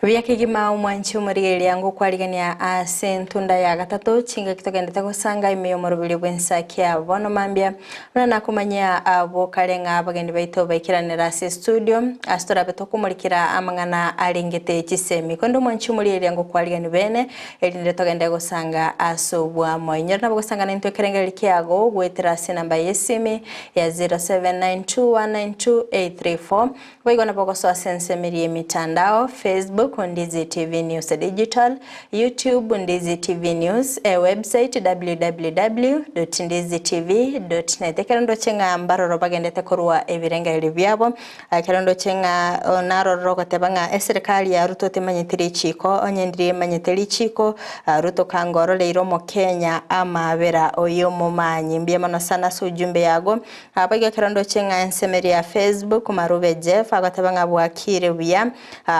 Buya kegima omwanchi omorigereria ngokwarigania ase entunda ya gatato chingaki togendete gosanga ime y'omoroberio bw'ensakia bono mambia buna nakomanyia abwo kare ng'a abageni baito baikeranera ase estudio ase torabe tokomorikera amang'ana arengete chisemi korende omwanchi omorigereria ngokwarigani bene erinde togende gosanga ase obwamo inyore nabo gosanga naintwe ekerengererio kiago goetera ase enamba y'esimi ya 0792192834 Boigo nabo ogosoa ase ensemo eria y'emetandao, Facebook, Ndizi TV News Digital, YouTube, Ndizi TV News, ewebsite, www.ndizitv.net. Ekero ndoche ng'a mbaroro bagendete korwa ebirengererio biabo, ekero ndoche ng'a oh, narorire ogoteba ng'a eserikari ya Ruto temanyeti richiko, onye ndiri emanyete richiko, ah, Ruto kanga ororeire omokenya amaabera oyio omomanyi. Mbuya mono sana ase ujumbe yago. Abaiga ekero ndoche ng'a ensemeri ya Facebook Marube Jeff agoteba ng'a bwakire buya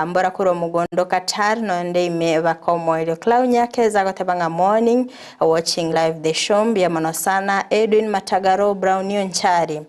mbora korwa omogondo Qatar nonde ime baka omoerio. Clau Nyakeza agoteba ng'a morning watching live the show mbuya mono sana. Edwin Matagaro Brownie Onchari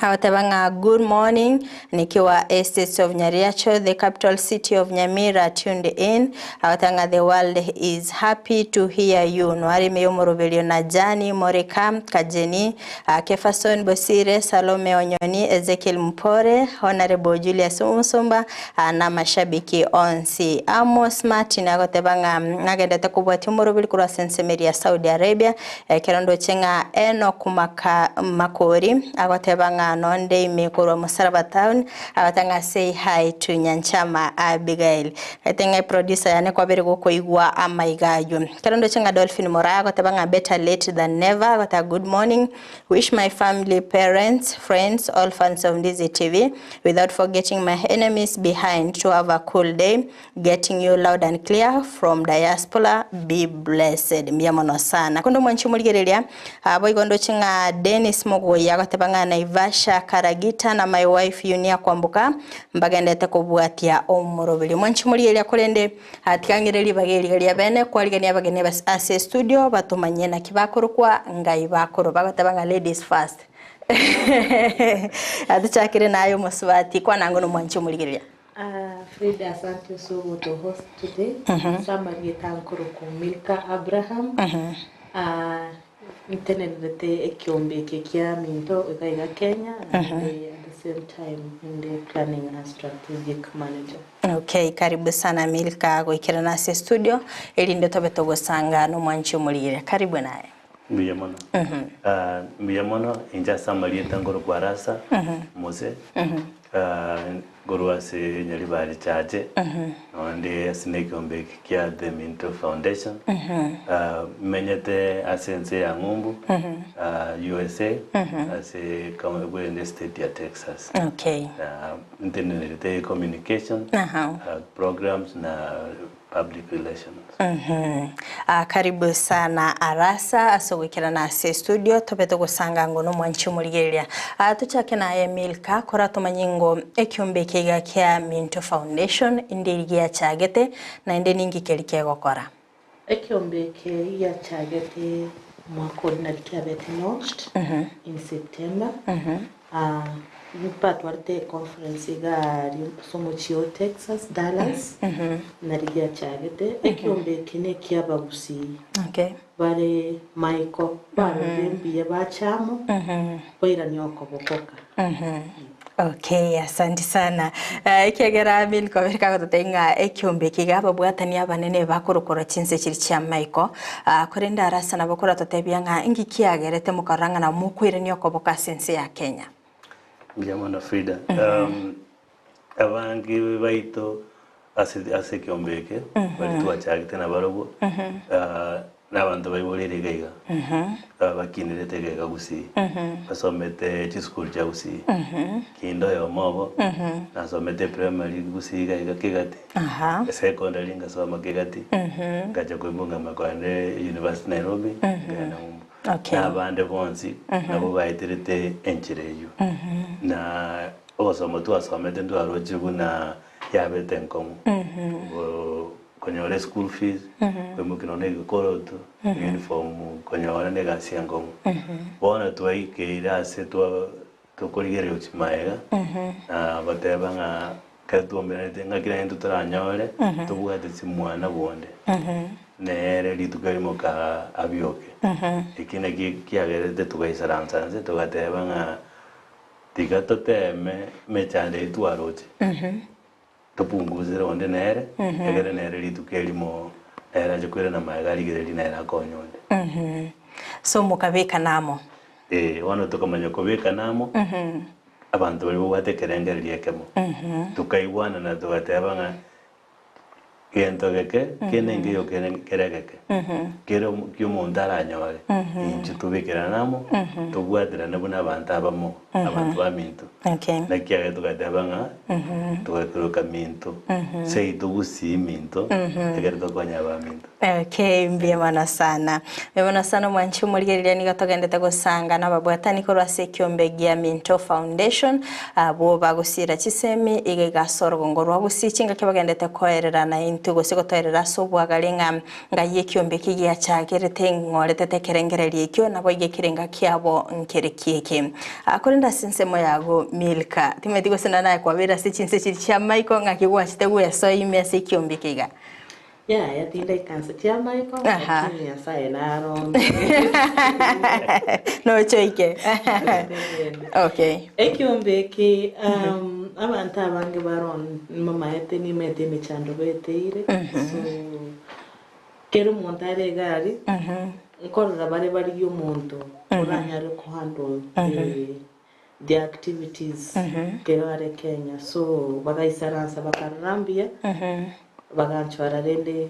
agoteba ng'a good morning nikiwa estates of Nyariacho the capital city of Nyamira tuned in agoteba ng'a the world is happy to hear you noare ime yomoroberio na Jani Moreka Kajeni Kefason Bosire, Salome Onyoni, Ezekiel Mpore, Honourable Julius Omusumba, na amashabiki onsi. Amos Martin agoteba ng'a nagendete kobwatia omoroberi korwa ase ensemo eria ya Saudi Arabia, ekero ndoche ng'a Enock Maka Makori agoteba ng'a nonde ime korwa Musaraba Town, agoteba ng'a say hi to Nyanchama Abigail. Gete ng'a eproducer yane kwabere gokoigwa amaiga aywo. Ekero ndoche ng'a Dolphin Moraa agoteba ng'a better late than never, agoteba good morning, wish my family, parents, friends, all fans of Ndizi TV, without forgetting my enemies behind to have a cool day, getting you loud and clear from diaspora, be blessed. Mbuya mono sana. Konde omwanchi omorigereria, boigo ndoche ng'a Dennis Mogoyi agoteba ng'a Naivasha Karagita na my wife Yunia Kwamboka mbagendete kobwatia omoroberio. Mwanche morigereria korende tiga ng'ire ribaga eriga ria bene kwarigania abageni ase estudio batomanyie naki bakorokwa ngai bakorwa bagoteba ng'a ladies first. Tochakere naye omosubati kwana ang'e nomwanche omorigereria. Frida asante ase ogoto host today. Ase amarieta nkorokwa Milka Abraham. Ntenenerete ekiombe eke kia minto iga iga Kenya naende at the same time inde planning and strategic manager. Okay, karibu sana Milka goikerana ase estudio erinde tobe togosanga nomwanchi omorire. Karibu naye. Mbuya mono. Mbuya mono inche ase amarieta nkorokwa Arasa Mose. Nkorwa ase Nyaribari Chache, nonde ase nekeombe eke kia The Minto Foundation. Menyete ase ense ya ng'umbu, USA, ase bwende estate ya Texas. Okay. Ntenenerete communication, programs na Public relations. Karibu sana Arasa ase ogoikerana ase estudio tobe togosanga ngo nomwanchi omorigereria. Tochake naye Milka kora tomanye ngo ekiombe eke iga kia Minto Foundation ndiri giachagete naende ninki keri kegokora. Ekiombe eke giachagete omwaka oria nari kiabete launched in September. Mbatwarete econference iga aria ase omochie o Texas, Dallas, nari giachagete. Ekiombe eke nekiabagusii Okay. bare maiko, barorire mbuya bache amo, bairanie okobokoka. Okay, asante sana. Eh, ekiagera Milka obere kagototebia ng'a ekiombe eke iga ababwatani abanene bakorokora chinse chiria chia maiko, ah, korende arasa nabo koratotebia ng'a inki kiagerete mokarora ng'a nabo mokoirania okoboka ase ense ya Kenya. Mbuya mono Frida. Abange baito ase ase ekiombe eke baria twachagete nabarobwo na abanto baiboreire iga iga bakinerete iga iga Gusii basomete chisukuru chia Gusii kinde oyomo obo nasomete primary Gusii iga iga Kegati secondary ngasoma Kegati ngacha koibungama kogenda university Nairobi nkagenda ng'umbu na abande bonsi nabo baeterete enchera eywo na Ogosoma twasomete ntwaroche buna yabete enkong'u, konyora eschool fees, koimokia nonya na egekoroto, uniform konyora na egasi enkong'u. Bono twaikeire ase twa tokorigereria gochia magega, na goteba ng'a. Ekero twaumeranete ng'aki naende toranyore tobwate chimwana bonde, nere rituko erimo kaa abioke. Eki nakio kiagerete togaisaransa nse togateba ng'a tiga toteme emechando eyio twaroche, topungusere onde nere, egere nere rituko erimo nere ache koirana magega arigererie nere akonye onde. So mokabekana amo. Ee, bono tokamanya kobekana amo, abanto baria babwate ekerengererio ekemo. Tokaigwanana togateba ng'a gento geke kende nkeiyo kere kere egeke, kere omo ki omonto aranyore, intwe tobekerane amo, tobwaterane buna abanto abamo, abanto baminto. Okay. Naki aye togateba ng'a togakeroka minto, seito gusii minto, ekero tokonya abaminto. Okay, mbuya mono sana. Mbuya mono sana omwanchi omorigereria nigo togendete gosanga nababwatani korwa ase ekiombe gia Minto Foundation abwo bagosiira chisemi iga iga ase orogongo rwa Gusii chingaki bagendete koerera naintwe gose gotoerera ase obwagare ng'a ngai ekiombe eke giachagerete ng'oretete ekerengererio ekio nabo iga ekerenga kiabo nkere kieke. Ah, korende ase ensemo yago Milka timanyeti gose naye kwabeire ase chinse chiria chia Michael ng'aki gwachete gwesoa ime ase ekiombe eke iga. Yaya tindaikansetie amaiko, Aha. lakini Nyasaye naronge. Nochoike. Okay. Ekiombe eke um, abanto abange baron mamaete nimaete emechando beteire so kera omonto are egari nkorora bare barigie omonto oranyare kohandle the, the activities kero are Kenya so bagaisaransa bakarora mbuya baganchora rende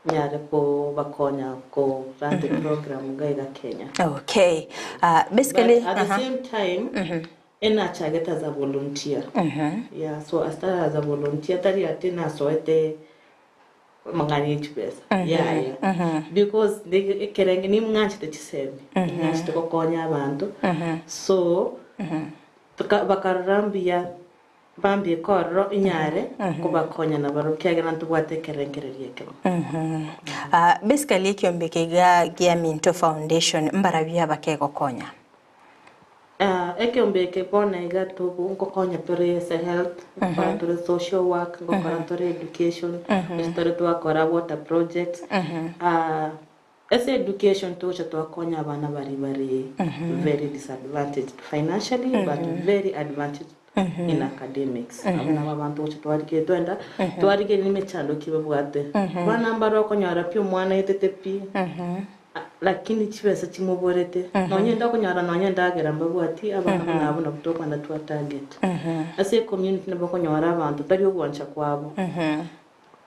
nyare kobakonya ko run the program iga iga Kenya. Okay. Uh, basically, But at the uh-huh. same time, enachagete as a volunteer. Yeah, so I started as a volunteer. Tari ati nasoete mang'ana ye chibesa. Yaya. Because ndi- ekerenge nimng'anchete chisemi. Nimng'anchete gokonya abanto. So, tuka- bakarora mbuya bambieka ororo inyare kobakonya nabarobwo ekiagera ntobwate ekerengererio ekemo. Uh, basically ekiombe eke iga gia Minto Foundation mbarabia bakegokonya. Ah, ekiombe eke bono iga togo nkokonya tore ase health, nkokora tore social work, nkokora tore education, gose tore twakora water projects. Ah, ase education togocha twakonya abana baria bare very disadvantaged financially but very advantaged in academics. Abwo nabo abanto gocha twarigereria twenda twarigereria emechando ki babwate. Abana mbare okonyora pi omwana aetete pi, lakini chibesa chimoborete nonye ndakonyora nonye ndagera mbabwati abana buna abwo nabo tokogenda twa target. Ase ecommunity nabo okonyora abanto tari ogwancha kwabo,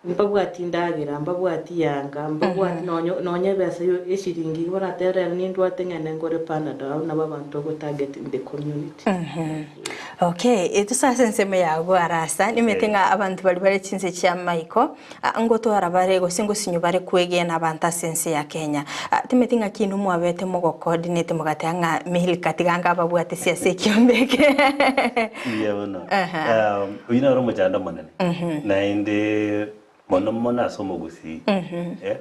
mbabwati ndagera, mbabwati yanga, mbabwati nonye nonye ebesa yo eshiringi iga baratebe rero nindwate ng'ende ngore panadol abwo nabo abanto ogo target in the community. Okay, etosa ase ensemo yago arasa nimete ng'a abanto baria bare chinse chia maiko ah, ngotwara bare gose ngosinyo bare kwegena abanto ase ense ya Kenya. Ah, timeti ng'a kindu mwabete mogocoordinate mogateba ng'a Milka tiga anga ababwate ase ase ekiombe eke. Mbuya mono. Um, oyio noro omochando omonene naende mono mono ase omogusii Eh,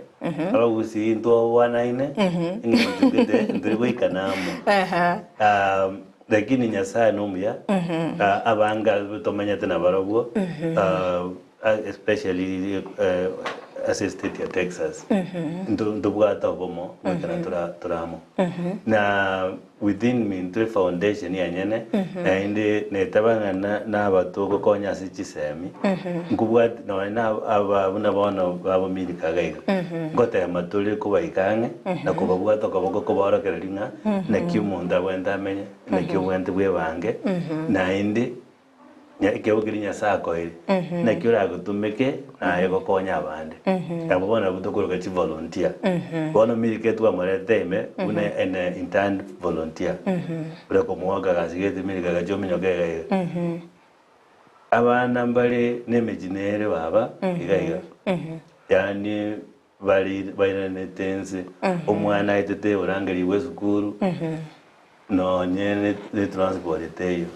abagusii ntwabwanaine eng'encho gete ntori goikana amo Um, lakini nyasaye nomuya Ah, abange tomanyete nabarobwo ah, especially eh, ase state ya Texas ntobwate obomo goikana tora amo na within Minto Foundation yanyene naende neteba ng'a na abatogokonya ase chisemi nkobwati nonye na aba buna bono babomilika iga iga ngotema tore kobaika ang'e na kobabwata okoboko koborokereria ng'a naki omonto abwenerete amenye naki obwenerete bwebange naende ekero keria Nyasaye akoeire naki oragotumeke naye gokonya abande. Nabo bono nabwo tokoroka chivolunteer. Bono Milka twamorete ime buna ene intern volunteer ore komoaka gasi gete Milka gacha ominyoke iga iga. Abana mbare na emechie nere baba iga iga yaani bare bairanete nse omwana aetete orangerigwe esukuru nonye ne transport teiyo.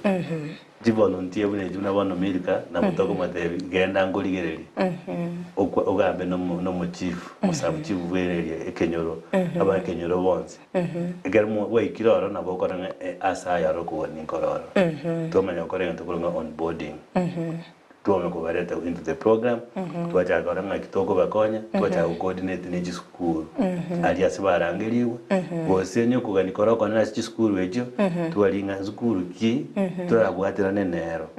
Chivolunteer buna echio buna bono Milka nabo tokomotebi genda nkorigereria okwa ogambe nomo nomochief omosabuchief bwa area ekenyoro abakenyoro bonsi. Ekero mo gwaikire ororo nabo okora ng'a ase aya aro okogania nkore ororo. Twamanya gokora egento korwa ng'a onboarding. Twame kobareta into the program, twachaka korora ng'aki tokobakonya, twachaka go coordinate ne chisukuru aria ase barangerigwe, gose onye okogania kore okonene ase chisukuru echio, twarigi ng'a sukuru ki torabwaterane nero,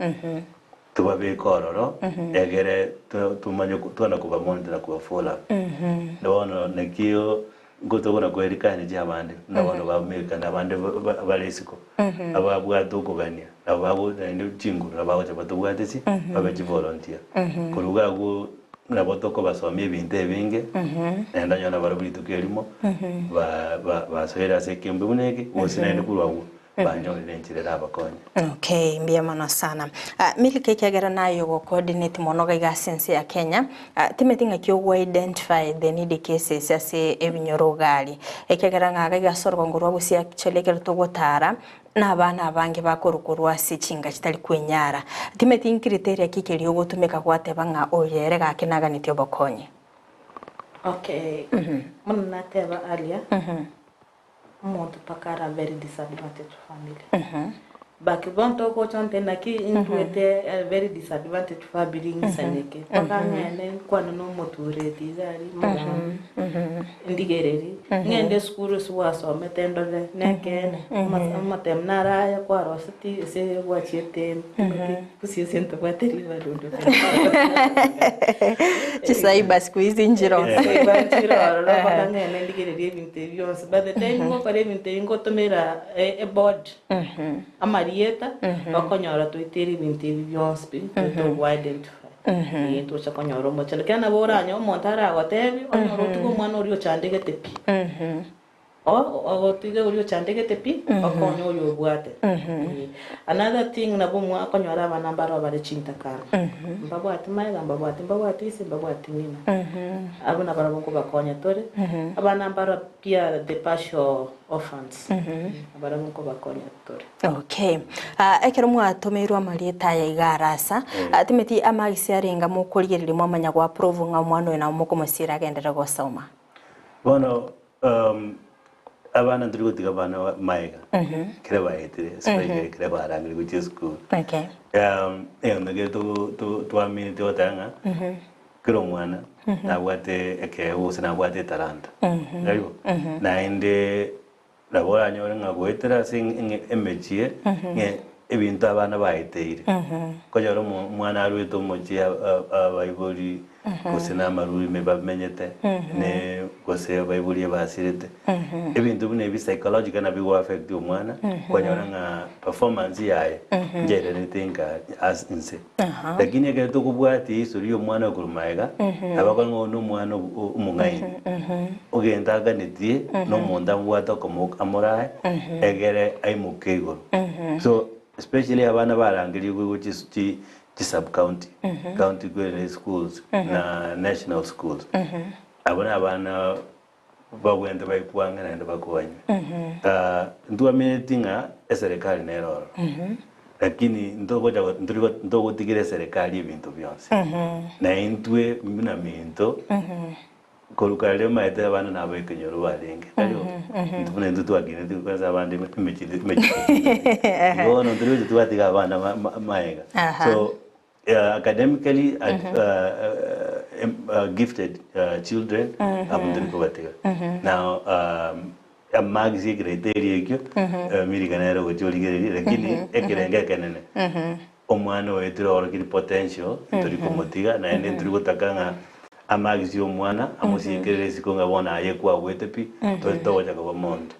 tobabeke ororo egere to- tomanye twana koba monitor na koba follow up. Bono nakio Ngotogora kwerikani chi'abande, buna bono b'Amerika na abande bare isiko, ababwate okogania, nabo bago naende chinguru nabo bagocha batobwate chi, babe chivolunteer. Korwa iga agwo nabo tokobasomia ebinto ebinge, naende onye nabarabwo rituko erimo, ba- ba- basoire ase ekeombe buna eke, gose naende korwa agwo. banyorire enchera erabakonye. Okay, mbuya mono sana. Ah, Milka ekiagera naye ogo coordinate mono iga ase ense ya Kenya, ah, timeti ng'aki ogo identify the needy cases ase ebinyoro iga aria. Ekiagera ng'a iga iga ase orogongo rwa Gusii actually ekero togotara, na abana abange bakorwa korwa ase chinga chitari kwenyara. Timeti ncriteria ki keria ogotumeka gwateba ng'a oyo ere gaki naganetie obokonyi? Okay, buna nateba aria, Omonto mpaka are a very disadvantaged family. But bono togocha nte naki intwete a very disadvantaged family ng'isaneke. Mpaka ng'ende nkwane na omotureti iga aria mogambi, ndigereri, ng'ende esukuru ase gwasomete ndore nekeene, amatemu naro aya kwaroseti ase gwachiete gose ase ntobwate ribaga. Chicyber siku hizi nchiro. Chicyber nchiro ororo mpaka ng'ende ndigererie ebinto ebi bionsi. By the time ngokora ebinto ebi ngotomera eboard amarieta okonyora toitere ebinto ebi bionsi pi togo identify. Eeh tocha konyora omochando. Ekiagera nabo oranyore omonto aragotebi onyore otige omwana oria ochandegete pi. Ogotiga oria ochandegete pi, okonye oyo obwate. Another thing nabo akonyora abana mbaro bare chintakana, mbabwati maega, mbabwati mbabwati ise, mbabwati ng'ina. Abwo nabarabwo nkobakonya tore. Abana mbaro pia the partial orphans, nabarabwo nkobakonya tore. Okay. Ekero mwatomeirwe amarieta aya iga arasa, timeti amagisi arenge mokorigereria mwamanya go approve ng'a omwana oyo nabo mokomosiira agenderere gosoma? Bono abana ntori gotiga abana maega ekere baetire especially ekere barangire gochia esukuru. Okay. Egento kere twamineti goteba ng'a kera omwana nabwate ekeegwa gose nabwate etalanta, tari bo? Naende Nabo oranyore ng'a goetera ase emechie ng'a ebinto abana baeteire. Okonyora omwana arwete omochie abaibori gose na amaruri ime bamenyete ne gose abaibori ebasirete. Ebinto buna ebi psychological nabo bigo affect omwana, okonyora ng'a performance yaye nchairerete nka ase inse. Lakini ekero tokobwatia history ya omwana oyo korwa magega, nabo akore ng'a oyo na omwana omong'aini, ogento aganetie na omonto amobwate okomoka amorae, egere aimoke igoro. So especially abana barangerigwe gochia chi chi sub county, county kwere schools na national schools, abwo na abana bagwente baikwange naende bakonywe. Ntwamenyeti ng'a eserekari nere ororo, lakini ntogocha ntori ntogotigera eserekari ebinto bionsi. Na intwe buna minto, korwa kare riria omanyete abana nabo ekenyoro barenge, tari bo? Intwe buna intwe twakinete kwanza abande emechie emechie igo bono ntori gocha twatiga abana maega. So Academically gifted children abwo ntori kobatiga. Now marks ecriteria ekio Milka nere ogochia origereria lakini ekerengo ekenene omwana oetire oorokirie potential ntori komotiga naende ntori gotaka ng'a amarks ya omwana amosiekerere isiko ng'a bono aye kwagwete pi tori togocha koba monto.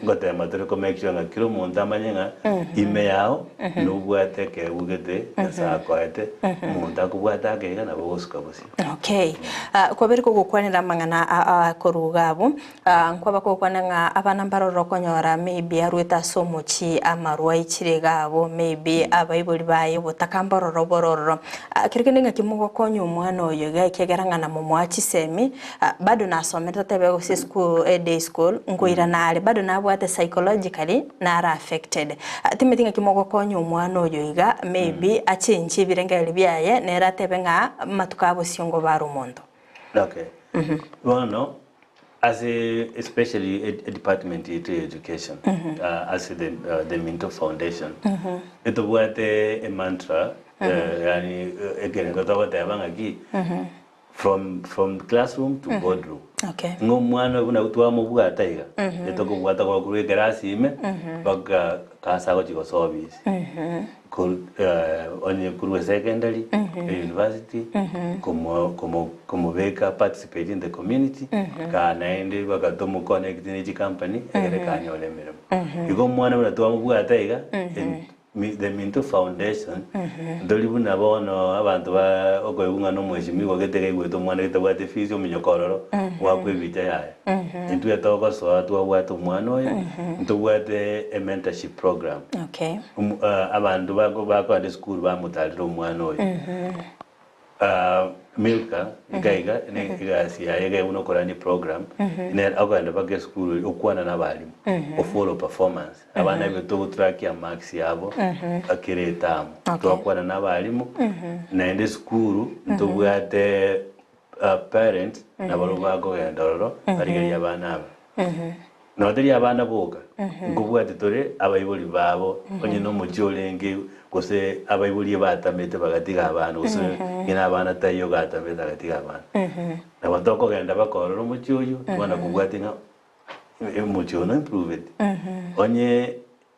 Ngotema tore ko make sure ng'a kera omonto amanye ng'a ime yao nobwate ekeegwa gete Nyasae akoete, omonto akobwate ake iga nabo ogosuka bosio. Okay. Kwabere kogokwanera amang'ana korwa iga abwo, nkwaba kogokwana ng'a abana mbarore okonyora maybe arwete ase omochie amarwa aichire iga abwo, maybe abaibori baye obotaka mbororo bororo. Kero kende ng'aki mogokonya omwana oyo iga ekiagera ng'a namomoa chisemi, bado nasomete totebe gose esukuru eday school, nkoirana are bado nabwate psychologically nare affected. Timanyeti ng'aki mogokonya omwana oyo iga maybe achenchie ebirengererio biaye nere atebe ng'a amatuko a bosio ngoba are omonto. Okay. Bono ase especially edepartment yaito ya education ase the Minto Foundation, etobwate emantra. Yaani ekerengo togoteba ng'aki, from from classroom to boardroom. Okay. Ng'a omwana oyo buna twamobwata iga, etokobwata korwa ekerasi ime, mpaka ase agochia gosoa ofisi. Korwa onye korwa secondary, university, komo komo komobeka participate in the community, kaa naende mpaka tomo connect ne chicompany, egere kanyore emeremo. Igo omwana buna twamobwata iga, The Minto Foundation, ntori buna bono abanto ba okoigwa ng'a nomweshimiwa gete gaigwete omwana getabwati efees ominyoka ororo goakwa ebicha yaya. Intwe togosoa twabwate omwana oyo, ntobwate e mentorship program. Okay. Abanto bako bakoenda esukuru bamotarera omwana oyo. Milka iga iga ne egasi yaye iga buna okorania eprogram nere okogenda mpaka esukuru eria okwana na abalimu ofollow performance abana ebe togotrackia marks yabo kera etamu Okay. twakwana na abalimu naende esukuru ntobwate parents nabarobwo bakogenda ororo barigereria abana aba. Nonya tari abana boka, nkobwate tore abaibori babo, onye nomochie orenge, gose abaibori ebatamete bagatiga abana, gose ng'ina abana taiyo gatamete agatiga abana. Nabo tokogenda mpaka ororo omochie oyio, twana kobwatia ng'a omochie oyo noimproveti. Onye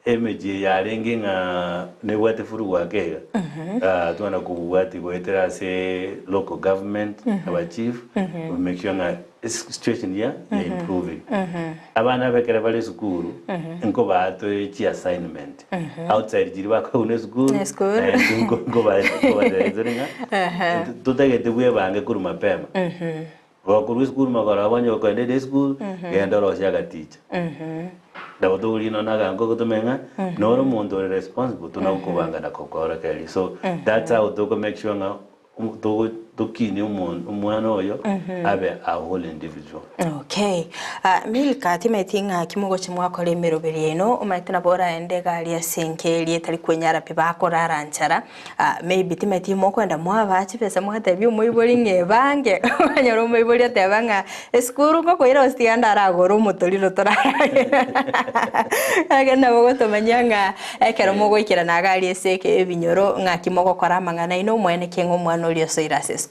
Emechie eye yarenge ng'a nebwate furugu ake iga, twana kobwati goetera ase local government, aba chief, to make sure ng'a situation ya ya improving. Abana aba ekero bare esukuru, nkobaa tore chi assignment, outside chiria bakoegwa na esukuru, Esukuru. naende nkobatebi tore ng'a totagete bwebange korwa mapema. Gokorwa esukuru magoro onye okoenda ere esukuru, genda orosie agaticha. Nabo tokoria nonya aganka ogotomanya ng'a nore omonto ore responsible tonakobanga na kokoorokereria. So that's how toko make sure ng'a togo tokinia omon omwana oyo abe a whole individual. Okay. Ah, Milka timanyeti ng'aki mogochia mwakora emeroberi yaino, omanyete nabo oraende egari ase enka eria etari kwenyara pi bakorara nchara. Maybe timanyeti mokoenda mwabaa chibesa mwatebia omoibori ng'a ebange, okonyora omoibori oteba ng'a esukuru ngokoira gose tiga ndaragore omotoriro toraragere. Ekero nabo ogotomanyia ng'a ekero mogoikerana iga aria ase eke ebinyoro ng'aki mogokora amang'ana aino omoeneke ng'a omwana oria osoire ase esukuru.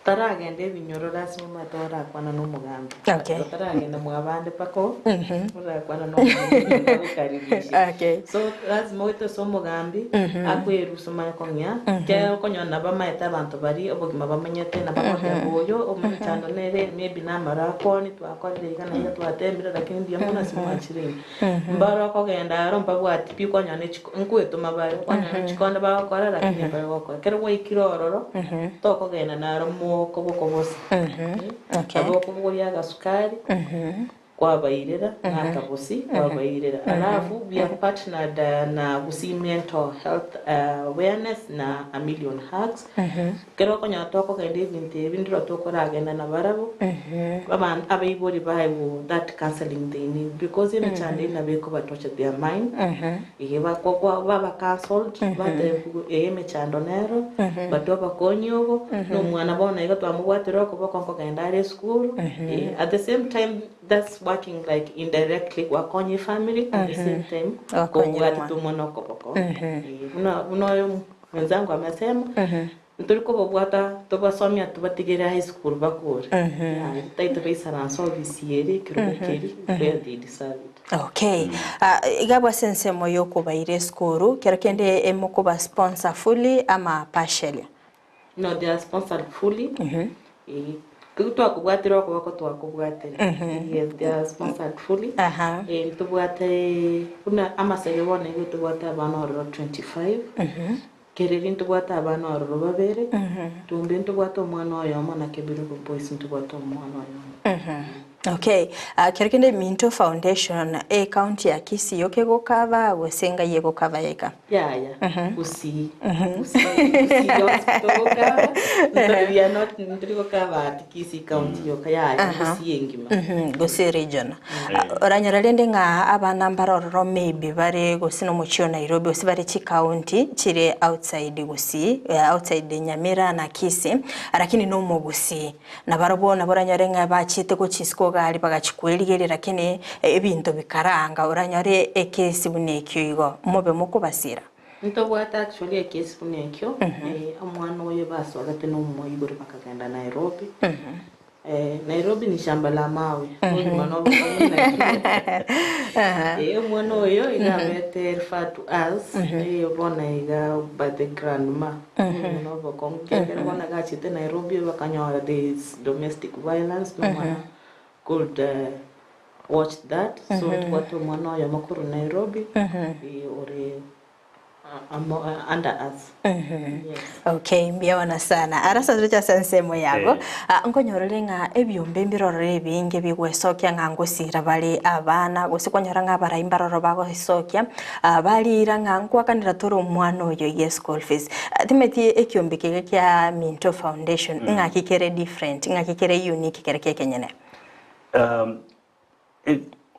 Otaragenda ebinyoro lasima omanyete orakwana na omogambi. Okay. Otaragenda mwabande mpaka orakwana na omogambi agokaribishe. Okay. So lasima oete ase omogambi akwerusie omanye kong'ea ekiagera okonyora nabo bamaete abanto baria obogima bamenyete nabo bagoteba oyo omochando nere maybe namaro akwane twakorire iga na iga twatembire lakini mbuya mono ase mwachire ime. Mbare okogenda aro mbabwati pi okonyora ne chiko nkwetoma bare, okonyora ne chikonde bagokora lakini mbare gokora. Ekero gwaikire ororo, tokogenda naro mokoboko bosa, Okay. nabo okobogoria agasukari, kwabairera, na akabosi kwabairera. Alafu we have partnered na Gusii Mental Health Awareness na A Million Hugs, Ekero okonyora tokogenda ebinto ebi ndiro tokoragenda nabarabwo, aban abaibori baegwe that counselling they need because emechando eyio nabo ekoba torture their mind, iga bakogwa baba counselled, batebigwe ee emechando nero, but obokonyi obo, na omwana bono iga twamobwatire okoboko nkogenda are esukuru, at the same time that's working like indirectly gwakonya efamily at the same time Gwakonyire kobwatete omwana. omwana okoboko, buna buna oyo Mwenzangu amesema, ntori kobabwata tobasomia tobatigere high school bakore. Yaya titaete baisaranse ofisi ere ekerogo keria where they deserve it. Okay. Ah, iga abwo ase ensemo yokobaira esukuru, kero kende emokoba sponsor fully ama partially? No, they are sponsored fully. Eh, Ekero twakobwatire okoboko twakobwatire. Yes, they are sponsored fully. Aha. Eh, ntobwate buna amasege bono igo tobwate abana ororo 25. Kereri ntobwate abana ororo babere. Tumbe ntobwate omwana oyomo na Kebirugo Boys ntobwate omwana oyomo. Okay. Ah, kero kende Minto Foundation e county ya Kisii yoka egokava gose ngai egokava yeka? Yaya, Gusii, Gusii, Gusii yonsi togokaba, ntori we are not ntori gokaba ati Kisii county yoka yaya, Gusii engima. Gusii region. Oranyora rende ng'a abana mbare ororo maybe bare gose nomochie o Nairobi gose bare chicounty chire outside Gusii, outside Nyamira na Kisii, lakini nomogusii. Nabarabwo nabo oranyore ng'a bachete gochia isiko iga aria bagachia kwerigeria lakini ebinto bikaranga oranyore ekesi buna ekio igo, mobe mokobasira. Ntobwate actually ekesi buna ekio, omwana oyo basogete na omoibori bakagenda Nairobi. Nairobi ni shamba la mawe, obogima na obokong'u naki. Omwana oyo iga abete referred to us, bono iga by the grandma, obogima na obokong'u ekiagera bono iga achete Nairobi bakanyora there is domestic violence, na omwana could watch that, so ntobwate omwana oyomo korwa Nairobi, ore under us. Yes. Okay, mbuya sana. Arasa toroche ase ensemo yago. Ah, nkonyorore ng'a ebiombe mbirorore ebinge bigwesokia ng'a ngosira bare abana gose kwanyora ng'a abarai mbaroro bagosokia ah, barira ng'a nkwakanera tore omwana oyo ye school fees. Ah, timeti ekiombe kege kia Minto Foundation ng'aki kere different, ng'aki kere unique kere kia ekenyene.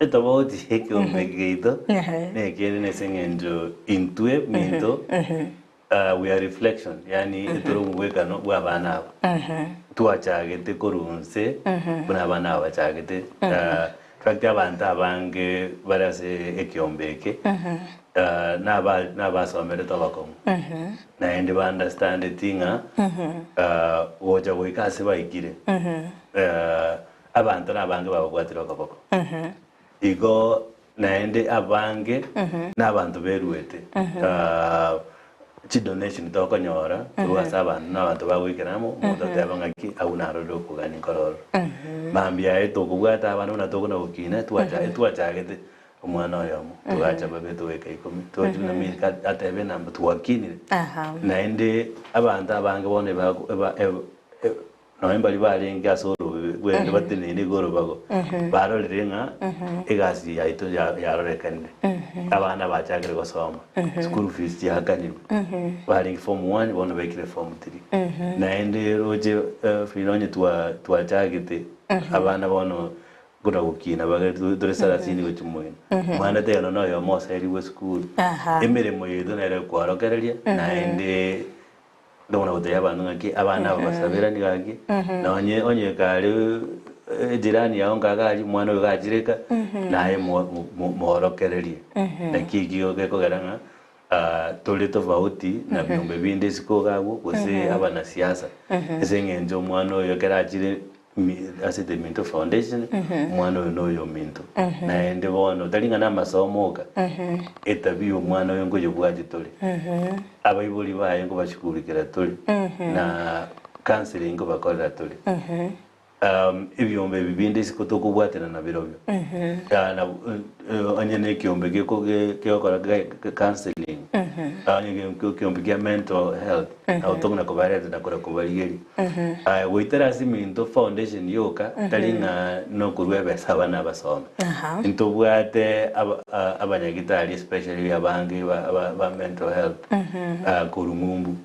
Etobauti y'ekeombe giaito nekende nase eng'encho intwe minto we are reflection yaani tore omogwekano bwa abana aba. Twachagete korwa nse buna abana aba bachagete. In fact abanto abange bare ase ekeombe eke naba nabasomerete obokong'u naende ba understandeti ng'a gocha goika ase baikire Abanto nabange bababwatire okoboko. Igo naende abange nabanto beruete. Chidonation tokonyora korwa ase abanto na abanto bagoikera amo, omonto oteba ng'aki abwo narorire okogania nkororo. Mambia aye tokobwata abana buna tokona gokina twacha etwachagete omwana oyomo, togacha babere togaika ikomi, togacha buna Milka ateba enamba twakinire. Naende abanto abange bono ebako eba eba. Nonya mbaria barenge ase orobebe bw'erinde bateneine iga orobago, barorire ng'a egasi yaito yarorekanire. Abana bachakire gosoma, school fees chiakanirwe, barenge form one bono baikire form three. Naende roche Frida onye twachagete abana bono buna gokina bagere tore sarasini gochia moino, omwana taiyo nonya oyomo oserigwe esukuru. Emeremo yaito nere kworokereria naende. Ndogona gotebia abanto ng'aki abana aba basaberani gaki, nonye onye kare ejirani yao nkaga aria omwana oyo gachire eka, naye mo- mo- moorokererie. Naki ekio gekogera ng'a tore tofauti na biombe binde isiko iga abwo gose abanasiasa, ase eng'encho omwana oyo ekero achire mi- ase The Minto Foundation, omwana oyo noyo ominto. Naende bono tari ng'a namasomo oka, etabia ya omwana oyo nkoyebwati tore, abaibori baye nkobashughulikera tore, na counselling nkobakorera tore. Ebiombe ebi binde isiko tokobwatana nabirobio, na onye na ekiombe geko gegokora counselling, onye ekiombe kia mental health, nabo tokona kobareta na kora kobarigeria. Aya goetera ase eminto foundation yoka tari ng'a nokorua ebesa abana abasome. Ntobwate abanyagitari especially abange ba mental health korwa ng'umbu.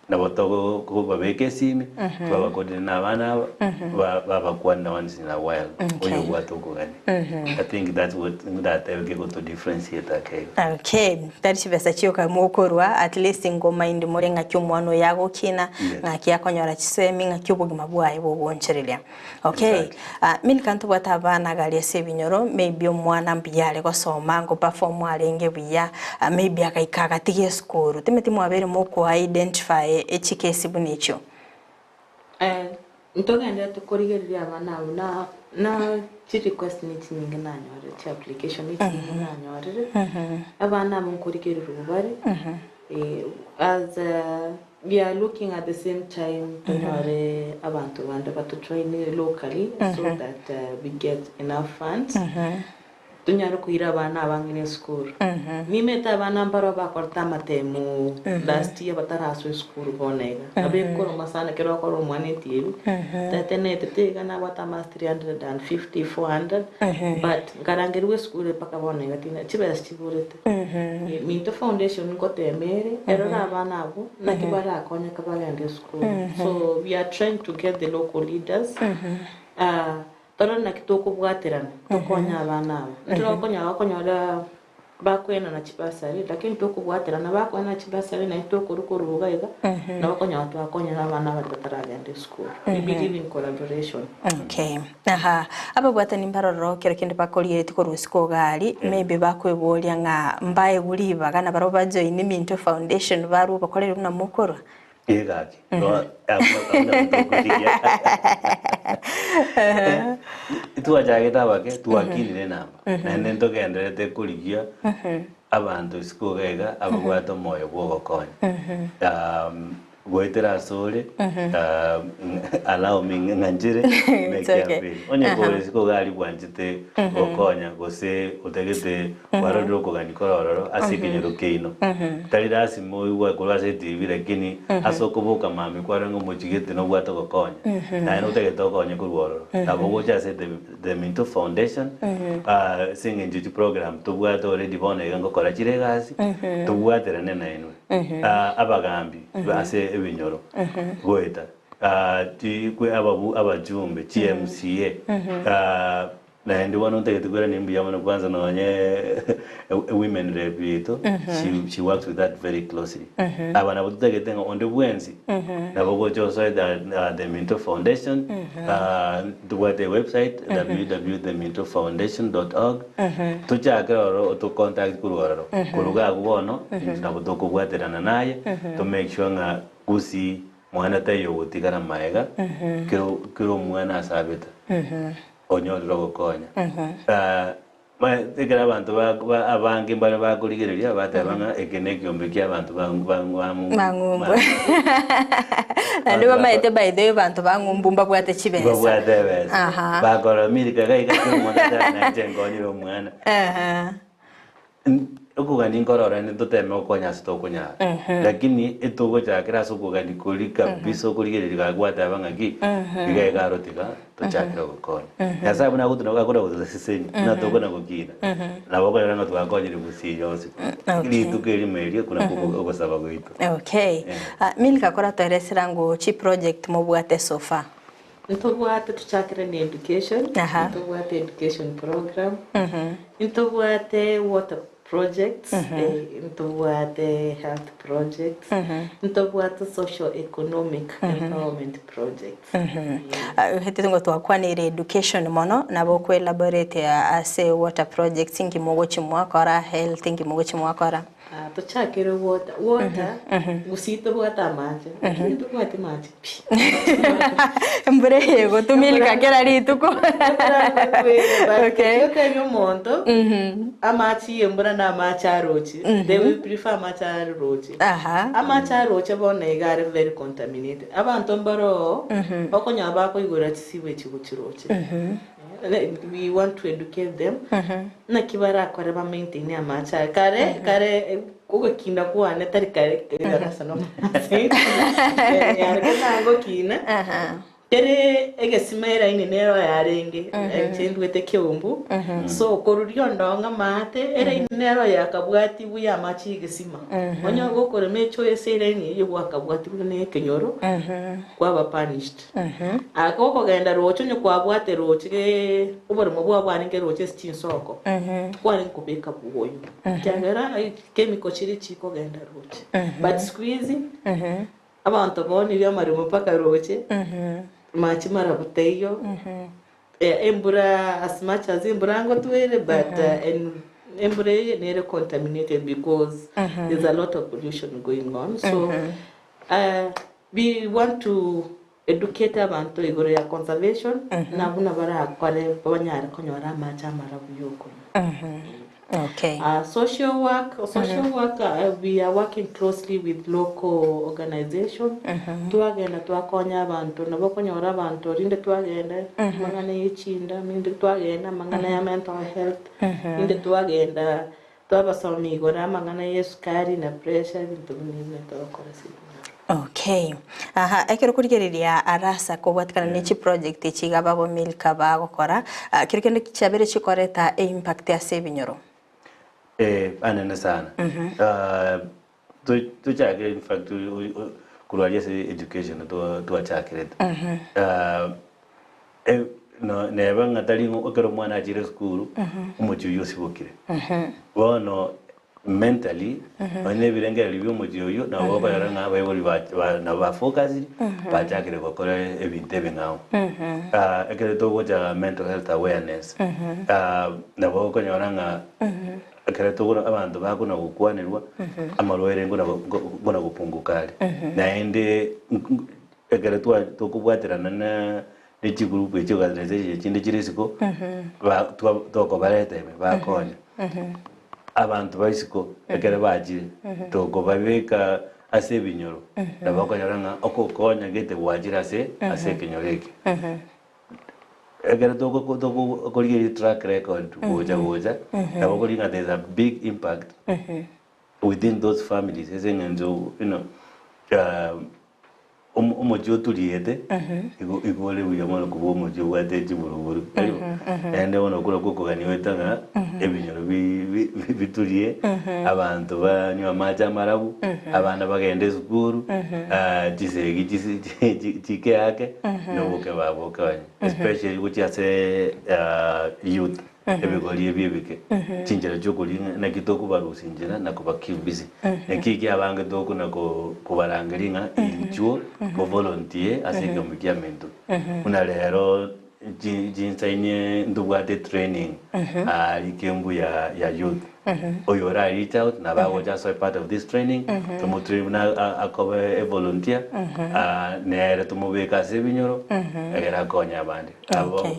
Nabo tokobabeka esimi twabakodina na abana aba babakwanera once in a while oyo obwate okogania. I think that's what ndatebe kegoto differentiate ake igo. Okay, tari chibesa chioka mokorwa at least ngomind more ng'aki omwana oyo agokina, ng'aki akonyora chisemi, ng'aki obogima bwaye bogoonchereria. Okay, Exactly. Milka ntobwate abana gari ase ebinyoro, maybe omwana mbuya are gosoma, ngo perform arenge buya, maybe agaika agatiga esukuru, timeti mwabeire mokoa identify echikesi buna echio? Ntogenderete korigereria abana abwo na na chirequest ne chinyinge nanyorire, chiapplication ne chinyinge nanyorire, abana abwo nkorigererigwa bare, as we are looking at the same time tonyore abanto bande batojoine locally so that we get enough funds. Tonyare koira abana abang'ina esukuru. Nimete abana mbarabwo bakorete amatemo last year batarasoa esukuru bono iga. Nabo ekoroma sana ekero okorora omwana etieri, tatenetete iga nabwate ama 350, 400, but nkarangerigwa esukuru mpaka bono iga tina chibesa chiburete. Minto foundation ngotema ere, erore abana abwo naki barakonyeke bagende esukuru. So we are trying to get the local leaders Torore naki tokobwaterana tokonye abana aba. Ntore okonyora okonyora. Bakoenana chibasari, lakini tokobwaterana, bakoenana chibasari naintwe tokorwa korwa iga iga, nabo okonyora twakonyire abana baria bataragenda esukuru. We believe in collaboration. Okay. Aha. Ababwatani mbaroro kero kende bakorigeretie korwa isiko iga aria, maybe bakoeboria ng'a mbaegwe ribaga nabarabwo bajoine Minto Foundation barwe obokoreri buna mokorwa. Ee gaki, no abwo abwo nabo tokorigia. Twachagete abake, twakinire enamba, naende ntogendererete korigia abanto isiko iga iga ababwate omoyo bwa ogokonya. Goetera asore, allow me ng'anchire It's make okay. appeal. Onye kore isiko iga aria bwanchete gokonya gose otagete Kwarorire okogania kore ororo ase ekenyoro kiaino. Tari lasima oigwe korwa ase etibi lakini ase okoboka mambia kwarore ng'a omochigete nobwate ogokonya. Naende otagete okonye korwa ororo. Nabo ogocha ase the the Minto Foundation ase eng'encho chiprogram tobwate already bono iga ngokora chire egasi, tobwaterane nainwe abagambi ase ebinyoro goeta kwe ababu abajumbe, chi MCA. Naende bono ntagete koirania mbuya mono kwanza nonye women rep yaito she, she works with that very closely. Aba nabo totagete ng'a onde bwensi nabo gocha osoe the, the Minto Foundation ntobwate website www.themintofoundation.org tochakere ororo otocontact korwa ororo korwa iga abwo bono intwe nabo tokobwaterana naye to make sure ng'a gusii mwana taiyo ogotigara maega kero kero omwana asabete. Onyorire ogokonya. Ekero abanto abange mbare bakorigereria bateba ng'a eke nekiombe kia abanto Bang'umbu. Naende bamaete by the way abanto ba ng'umbu mbabwate chibesa. Mbabwate ebesa. Aha. Bakorora Milka iga iga kera omonto ateba nainche nkonyire omwana. Aha. Okogania nkorora rende toteme gokonya ase tokonyara, lakini etogochakera ase okogania koria kabisa okorigereria gaki gwateba ng'aki, iga iga aro tiga tochakere gokonya. Nyasaye buna agotuna akona gotosesenia, buna tokona gokina, nabo okonyora ng'a twakonyire gusii yonsi pi. Okay. Rituko erimo erio okwo nakwo oko ogosaba gwaito. Okay. Ah, Milka koratoeresera ng'o chiproject mobwate so far? Ntobwate tochakere na education, Aha. ntobwate education program, ntobwate water projects, eh, ntobwate health projects, ntobwate social economic empowerment projects. Gete ngo twakwanire education mono nabo okwe elaborate ase water projects inki mogochi mwakora, health inki mogochi mwakora. Ah, tochakere water, water, gusii tobwate amache, lakini ntobwati mache pi. Embura eye egotumilika kera rituko. Okay. Otebie omonto amache ya embura na amache aroche, they will prefer amache aroche. Aha. Amache aroche bono iga are very contaminated. Abanto mbaroo okonyora bakoigora chisewage gochia roche. We want to educate them naki barakore ba maintain amache aya kare kare ogokinda kwane tari kare darasa nomanyete nagokina kere egesima eraini nero yarenge inche ndwete keumbu so korwa riondong'a amaate eraini nero yakabwatiwu ya amache ya egesima onye gokorema echoice eraini eywo gwakabwatiwu na ekenyoro kwaba punished. Ake okogenda roche onye kwabwate roche gee oboremo bwao bwarenge roche ase chinsoko, tikwarenge kobeka bwoyo, ekiagera chemical chiria chikogenda roche. But siku hizi, abanto baonirie amaremo mpaka roche, mache marabu taiyo, embura as much as embura ngotwere but embura eye nere contaminated because there's a lot of pollution going on so We want to educate abanto igoro ya conservation na buna barakore banyare konyora amache amarabu yokonywa. Okay. Social work, social work we are working closely with local organization twagenda twakonya abanto nabo okonyora abanto rinde twagenda amang'ana ya echinda rinde twagenda amang'ana ya mental health rinde twagenda Twabasomia igoro amang'ana y'esukari na pressure ebinto buna ebio togokora ase ebinyoro. Okay. Aha, ekero okorigereria arasa kobwatikana ne chiproject echi iga babo Milka bagokora, ah, kero kende chiabere chikoreta eimpact ase ebinyoro? Eh, anene sana. Ah, to- tochakire in fact korwa aria ase education twachakirete. Ah, No neba ng'a tari ng'o ekero omwana achire esukuru, omochie oyio osibokire. Bono mentally, nonye na ebirengererio bia omochie oyio, nabo okonyora ng'a abaibori ba ba nabo ba focused, bachakire gokora ebinto ebing'ao. Ekero togocha mental health awareness, nabo okonyora ng'a ekero tokona abanto bakona gokwanerwa, amarwaire nkona nkona gopunguka are. Naende ekero twa tokobwaterana na ne chigroup echi organization chinde chire isiko, ba twa tokobareta ime bakonya. Abanto ba isiko ekero bachire, tokobabeka ase ebinyoro, nabo okonyora ng'a okokonya gete gwachire ase ase ekenyoro eke. Ekero toko toko korigereria track record gocha gocha, nabo okorigia ng'a there is a big impact within those families ase eng'encho you know Omochie oturiete igo igo ore buya mono kobua omochie obwate chiburuburu, tari bo? Naende bono okwo nakwo okogania goeta ng'a ebinyoro bi- bi- bi- biturie, abanto banywe amache amarabu, abana bagende esukuru, chisegi chisi chi- chi- chike ake, na oboke baboke onye, especially gochia ase youth. Ebigori ebi ebike, chinchera chi'okoria ng'a naki tokobarusia inchera na koba keep busy. Naki eki abange tokona ko kobarangeria ng'a inchuo mo volunteer ase ekeombe kiaminto. Buna rero chi chinsaini ntobwate training rikembu ya ya youth. Oyo ora reach out nabo agocha asoe part of this training, tomo train buna akoba e volunteer nere tomobeke ase ebinyoro egere akonye abande. Abo Okay.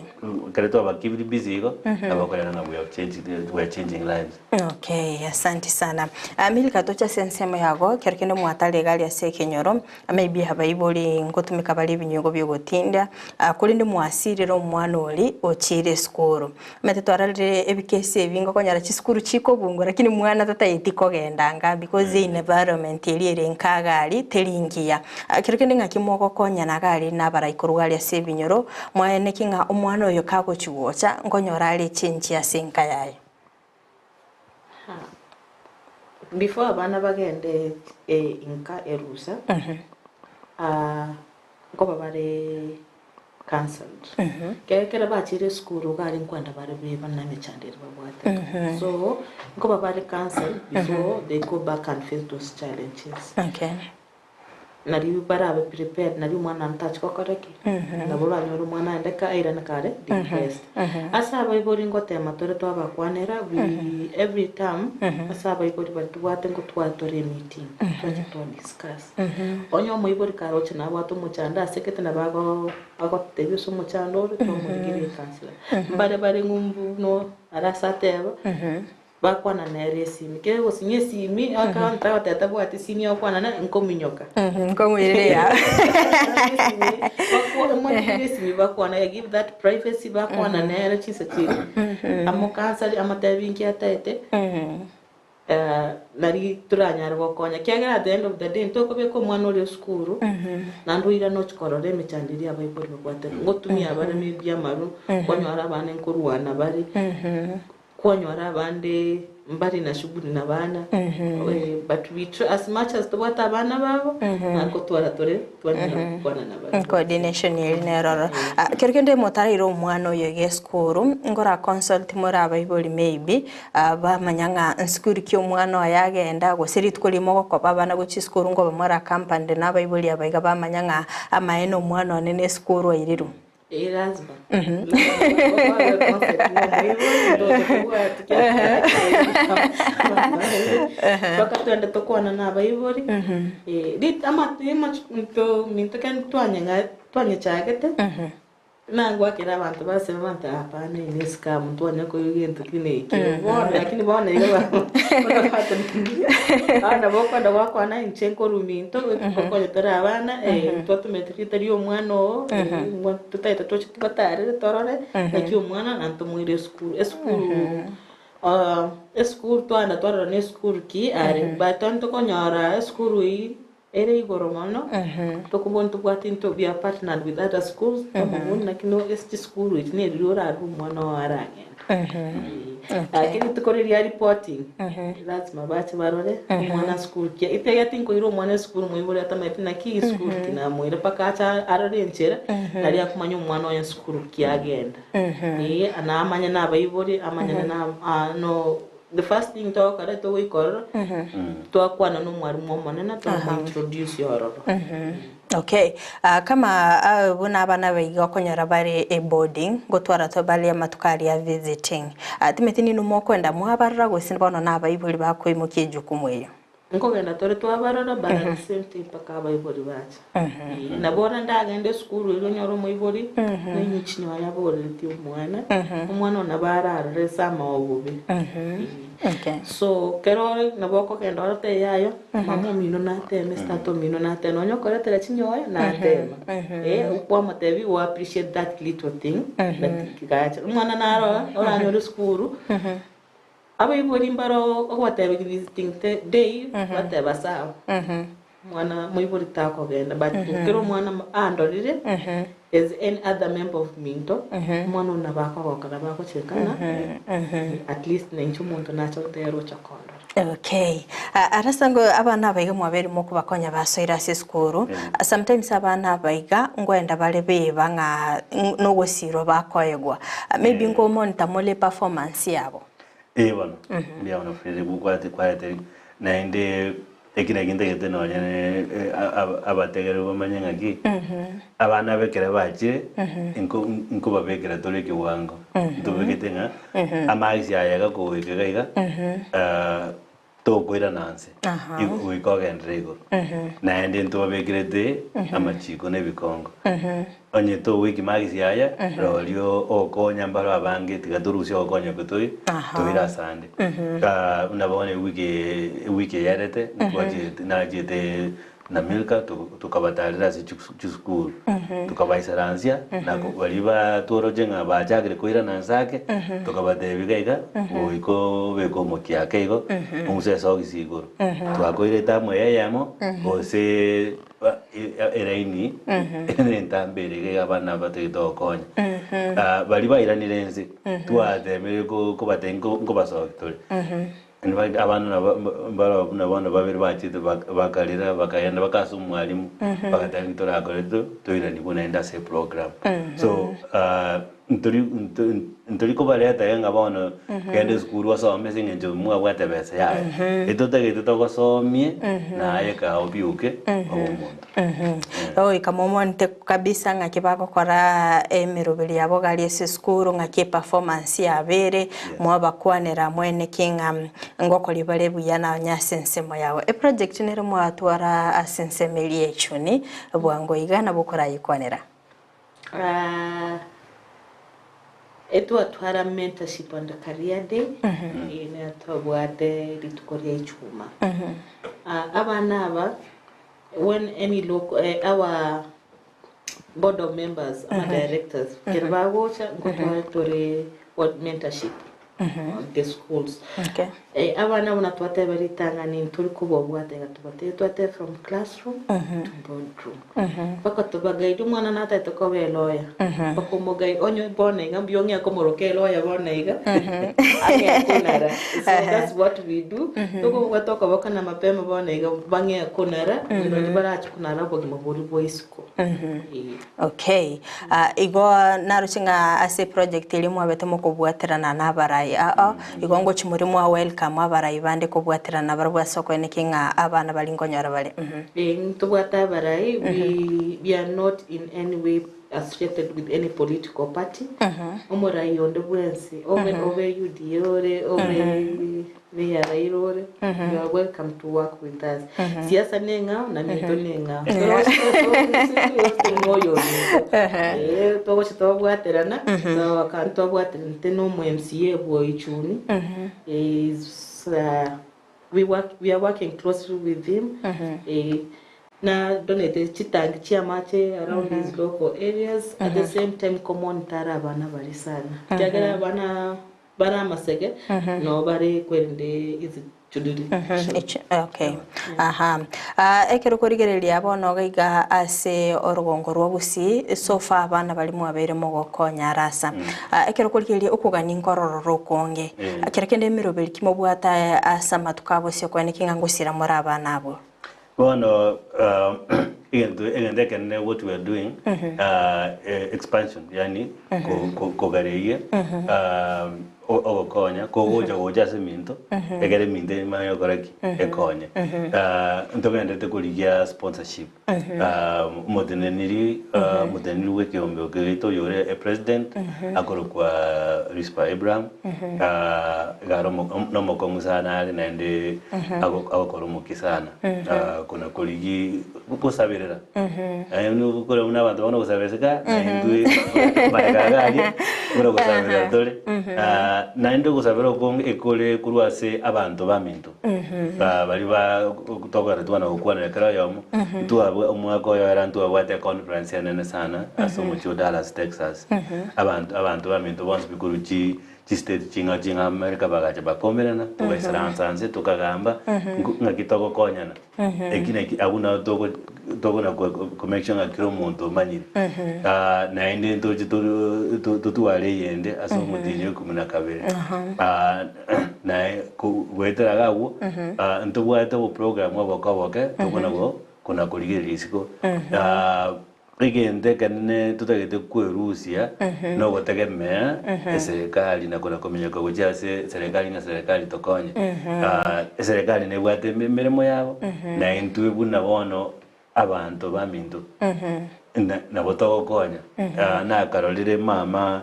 ekero twabakibiri busy igo, nabo okorera ng'a we have changed, we are changing lives. Okay, asante sana. Ah, Milka toche ase ensemo yago, kero kende mwatara egari ase ekenyoro, maybe abaibori ngotumeka bare ebinyugo biogotinda, ah, korende mwasirire omwana oria ochiire esukuru. Omanyete twarorire ebikesi ebi ngokonyora chisukuru chikobungwa lakini mwana tataeti kogenda anga because environment eria ere nka iga aria teri ngiya. Kero kende ng'aki mogokonyana iga aria na abarai korwa aria ase ebinyoro, mwaeneki ng'a omwana oyo kagochi gocha nkonyora are echange ase enka yaye. Before abana bagende inka erusa, nkoba bare cancelled. Ekero bachire esukuru iga aria nkwenda bare beba na emechando eria babwate. So, nkoba bare cancelled before they go back and face those challenges. Okay. Nario barabe prepared nario omwana one tachi gokora ki? Nabo oranyore omwana aende ka airane kare depressed. Ase abaibori ngotema tore twabakwanera we every term ase abaibori baria tobwate ngotware tore emeeting twacha twa discuss. Onye omoibori karoche nabwate omochando asegete nabo ago agotebia ase omochando ore twamorigeria ecounsellor. Mbare bare ng'umbu no arase ateba. Bakwana nere esimi. Kere gosinya esimi, akaonta agoteba tabwati esimi agokwana na nkominyoka. Nkomoirerea. Omorigere esimi bakwana, I give that privacy bakwana nere chinsa chiria. Amokansari amotebi inki ataete, nari toranyare gokonya. Ekiagera at the end of the day ntokobeka omwana oria esukuru, naende oirane ochie korora emechando eria abaibori babwate. Ngotumia bare maybe amaru, kwanyora abana nkorwana bare. Kwanyora abande mbari na shughuli na bana but we try as much as tobwate abana babo nakotwara tore twanyara gokwana nabarabwo. Coordination eri neroro. Ah, kero kende motaraira omwana oyo iga esukuru, nkora consult more abaibori maybe, ah, bamanya ng'a nsukuru ki omwana oye agenda, gose rituko rimo ogokoba abana gochia esukuru nkoba more accompanied na abaibori aba iga bamanya ng'a amaene omwana one na esukuru airirwe. Ee lazima. Lazima concept nomoibori ndoche tobwati mpaka twende tokwana na abaibori minto kende twanyeng'a twanyechagete nagwakera abanto baseba abanto hapana eye ne escam ntwanya koigwa gento kende ekio bono lakini bono iga abana bokwenda gwakwana inche nkorwa minto gokonya tore abana twatomete rieta ria omwana oo totagete toche tobatarere torore naki omwana na ntomoire esukuru esukuru esukuru twagenda twarora na esukuru ki are but onye tokonyora esukuru eywo. Ere igoro mono, tokobua ntobwate into we are partnered with other schools, tokobua naki no ase chisukuru echi neri riria orarue omwana oo aragende. Lakini rituko riria reporting, lazima bache barore omwana sukuru ki, itiga tinkoira omwana esukuru moibori atamanyeti naki esukuru ki namoira mpaka ache arore enchera, naria akomanya omwana oye esukuru ki agenda. Eeh, na amanye na abaibori, amanyane na no The first thing togokora togoika ororo, twakwana na omwalimu omonene twamointroduce ororo. Okay. Ah, kama ah, buna abana baiga okonyora bare eboarding ngotwara to bare amatuko aria visiting ah, timeti ninwe mokwenda mwabarora gose bono na abaibori bakoimokia ejukumu eyo? Nkogenda tore twabarora but at the same time mpaka abaibori bacha. Eeh, nabo ore ndagende esukuru erio onyore omoibori nainwe chinyoyo aborereti omwana, omwana oo nabo ararore ase amaobobe. Eeh. Okay. So kero ore nabo okogenda orote yayo, mama omino nateme, ase tata omino nateme, nonye okoretera chinyoyo natema. Eh, kwamotebia o appreciate that little thing that gacha. Omwana naro oranyore esukuru. Abaibori mbare ogobatebia visiting day bateba sawa omwana moibori takogenda but kera omwana andorire as any other member of minto omwana oyo nabo akogoka nabo agocheka ng'a at least nainche omonto nacha gotera ocha kondora. Okay. Arasa ngo abana abaiga mwabeire mokobakonya basoire ase esukuru, sometimes abana abaiga ngoenda bare beba ng'a nogosirwa bakoegwa. Maybe nko monitor more performance yabo. Ee bono, mbuya mono Fred gokwarete kwarete naende eki naki ntagete nonye abategereri bamanye ng'aki, abana abe ekero bachire nko nkobabekera tore ekewango, ntobegete ng'a amagisi aya iga kogoika iga iga tokoirana nse, igo goika ogenderere igoro. Naende ntobabekerete amachiko na ebikongo. Onye togoikia magisi aya, rorio ogokonya mbaro abange tiga torusie ogokonya okwo toi toire asande. Buna bono ewiki ewiki eyerete ntwachiete nachiete na Milka tokabatarera ase chisukuru, tokabaisaransia na baria batworoche ng'a bachakire koirana nse ake, tokabatebia iga iga, goika obeke omokia ake igo, ong'use esogisi igoro. Twakoire etamu eye eyemo, gose eraini entambe ere iga iga abana batagete gokonya. Baria bairanire nse, twatemire kobatebia nkobasokia tore. Abana nabo mbaro buna bono babere bachete bakarera bakagenda mpaka ase omwalimu, bagateba ntorakore toiranigwe naende ase eprogram. So ntori ntori kobareta iga ng'a bono genda esukuru osome ase eng'encho mwabwate ebesa yaye. Etotagete togosomie naye kaa obiuke obe omonto. Goika momonte kabisa ng'aki bagokora emeroberi yabo gari ase esukuru ng'aki eperformance yabo ere, mwabakwanera mwene ki ng'a ngokoria bare buya nonya ase ensemo yabo. Eproject nere mwatwara ase ensemo eria echuni bwango iga nabo okorayekwanera. Etwatwara mentorship and career day, eye nigo twabwate rituko ria ichuma. Abana aba when any local our board of members ama directors ekero bagocha nkotware tore what mentorship on the schools. Okay. Abana buna twateba ritang'ani ntori kobabwata iga tobatebie twatebe from classroom to boardroom. Mpaka tobaguide omwana natagete koba elawyer, mpaka omoguide onye bono iga mbuya ong'e komoroka elawyer bono iga, ang'e konara. So that's what we do, tokobwata okoboko na mapema bono iga bang'e konara, rirorio barache konara obogima boria bwa isiko. Eeh. Okay. Igo naroche ng'a ase eproject eria mwabete mokobwaterana na abarai aa, igo ngochia moria mwa welcome abarai bande kobwaterana nabarabwo ase okoenekia ng'a abana baria nkonyora bare. Ee, ntobwate abarai, we, we are not in any way associated with any political party. Omorai onde bwensi, obe obe UDA ore, obe Mayor Raila ore, you are welcome to work with us. Siasa neng'ao na minto neng'ao. Noyo ominto. Eh, togocha twabwaterana, twabaka ntwabwaterete na omo MCA bwa Ichuni. Is we work we are working closely with him. Eh, na donate chitangi chi'amache around his local areas at the same time komonitor abana baria sana. Ekiagera abana bare amasege, nabo bare kwerende izi. Okay. Aha. Ah, ekero korigereria bono iga iga ase orogongo rwa Gusii, so far abana baria mwabeire mogokonya arasa. Ah, ekero korigereria okogania nkorororo okonge. Eh. Ekero kende emeroberi ki mobwate ase amatuko a bosio okonyora naki ng'a ngosira more abana abwo? Bono egento egento ekenene what we are doing expansion yaani kogareria ogokonya kogocha gocha ase eminto ekero eminto emanye gokora ki? Ekonye. Ntogenderete korigia sponsorship omoteneneri omoteneneri bwa ekeombe eke giaito oyore epresident akorokwa Risper Abraham iga are nomokong'u sana are naende agokora omokia sana. Kona korigi gosaberera kore buna abanto bono gosabeseka na intwe magega iga aria buna gosaberera tore naende ogosabera okonge ekore korwa ase abanto baminto baria ba tokogenda twana gokwanera kera oyomo ntwabwa omwaka oyo era ntwabwate econference enene sana ase omochie o Dallas Texas abanto abanto baminto bonsi pi korwa chi Chistate ching'ao ching'ao America bagacha bakomerana, togaisaransa nse tokagamba ng'aki togokonyana. Eki naki abwo nabo togo tokona ko make sure ng'a kera omonto omanyire. Naende ntoche totware eyende ase omotienyi o ikomi na kabere. Naye goetera iga abwo, ntobwate oboprogram oboke oboke tokona kona korigereria isiko. Egento ekenene totagete kwerusia nogotegemea eserekari na kona kominyoka gochia ase eserekari ng'a eserekari tokonye. Eserekari nebwate emeremo yabo, na intwe buna bono abanto baminto nabo togokonya. Nakarorire mama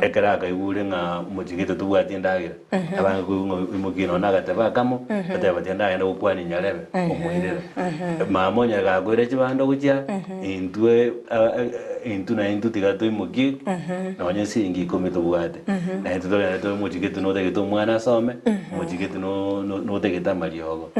Ekero akaigure ng'a omochie tobwati endagera, abange koigwa ng'a oimokie nonya agatebe akamo, ateba tiga ndagende gokwania nyarebe, omoirere. Mama onye gakoira chibando gochia, intwe intwe na intwe tiga toimokie nonya esiringi ikomi tobwate. Na intwe togende toe omochie gete notagete omwana asome, omochie gete notagete amariogo.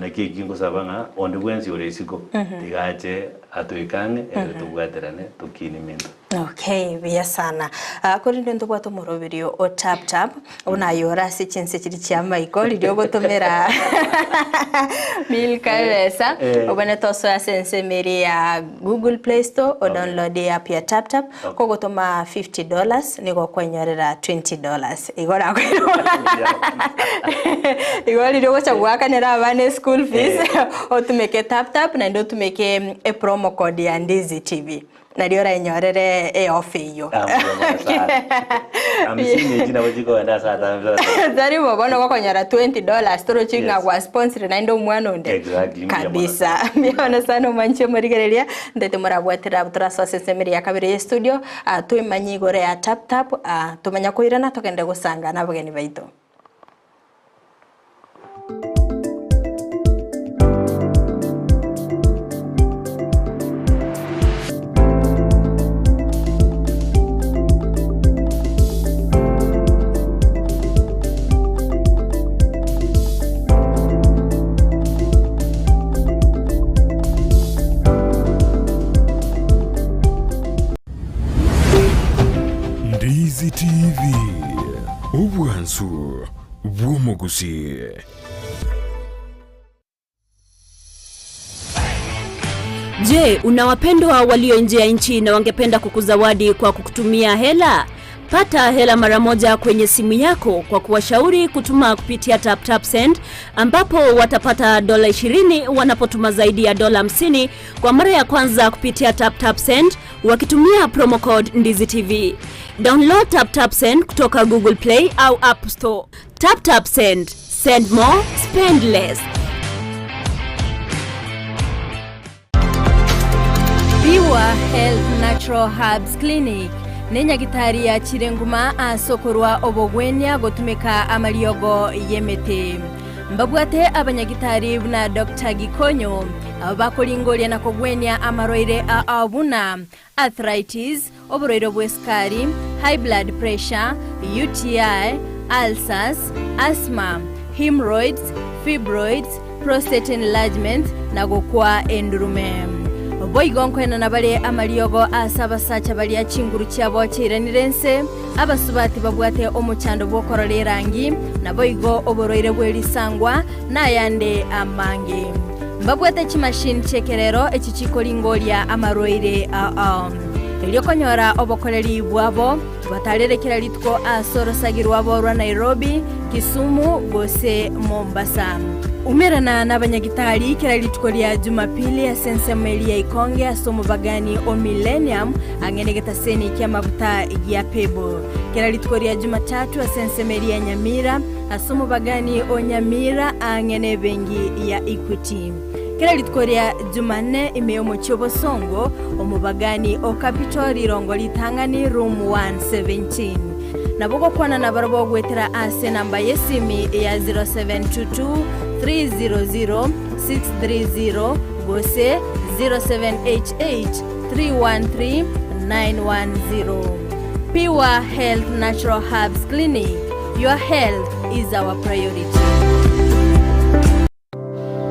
Naki ekio nkosaba ng'a onde bwensi ore isiko, tiga ache atoike ang'e, ekero tobwaterane tokinie minto. Okay, buya sana. Ah, korende ntobwate omoroberio o tap tap buna aye ore ase chinse chiria chia maiko riria ogotomera Milka ebesa Eh. obwenerete osoe ase ensemo eria ya Google Play Store o download app ya tap tap Okay. kogotoma $50 nigo okwenyorera $20 igo orakoirwa igo riria ogocha goakanera abana eschool fees otumeke tap tap naende otumeke epromo code ya Ndizi TV. Nario orainyorere eofa eyio. Hamsini echi nabo chikogenda ase atambe ase. Tari bo bono gokonyora $20 torochi ng'a Yes. gwasponsored naende omwana onde. Exactly, mbuya mono Kabisa. sana. Mbuya mono sana omwanchi omorigereria, ntete morabwatera abwo torasoa ase ensemo eria ya kabere ye studio, ah, toimanye igoro ya tap tap, ah, tomanya koirana togende gosanga na abageni baito. Ndizi TV, obwansu bw'omogusii. Je, una wapendwa walio nje ya nchi na wangependa kukuzawadi kwa kukutumia hela? Pata hela mara moja kwenye simu yako kwa kuwashauri kutuma kupitia TapTapSend ambapo watapata dola 20 wanapotuma zaidi ya dola 50 kwa mara ya kwanza kupitia TapTapSend wakitumia promo code Ndizi TV. Download TapTapSend kutoka Google Play au App Store. TapTapSend. Send more, spend less. Pure Health Natural Herbs Clinic nenyagitari yachire nguma ase okorwa obogwenia gotumeka amariogo y'emete. Mbabwate abanyagitari buna Doctor Gikonyo abo bakoringoria na kogwenia amarwaire ao buna arthritis, oborwaire bw'esukari, high blood pressure, UTI, ulcers, asthma, hemorrhoids, fibroids, prostate enlargement, na gokwa endurume. Boigo nkoenana bare amariogo ase abasacha baria chinguru chiabo chiairanire ense, abasubati babwate omochando bw'okorora erangi, naboigo oborwaire bwe risangwa, na ayande amange. Mbabwate chimashini chi'ekerero echi chikoringoria amarwaire ao. Erio konyora obokoreri bwabo, batarere kera rituko ase orosagi rwabo rwa Nairobi, Kisumu gose Mombasa. Umerana nabanyagitari kera rituko ria Jumapili ase ensemo eria ya Ikonge ase omobagani o Millennium ang'e negetaseni ki'amaguta gia Pebble. Kera rituko ria Jumatatu ase ensemo eria ya Nyamira ase omobagani o Nyamira ang'e nebengi ya Equity. Kera rituko ria Jumanne ime y'omochie obosongo, omobagani o Capital rirongo ritang'ani room 117. Nabo gokwana nabarabwo goetera ase enamba y'esimi ya 0722 300 630 gose 0788 313 910. Pure Health Natural Herbs Clinic, your health is our priority.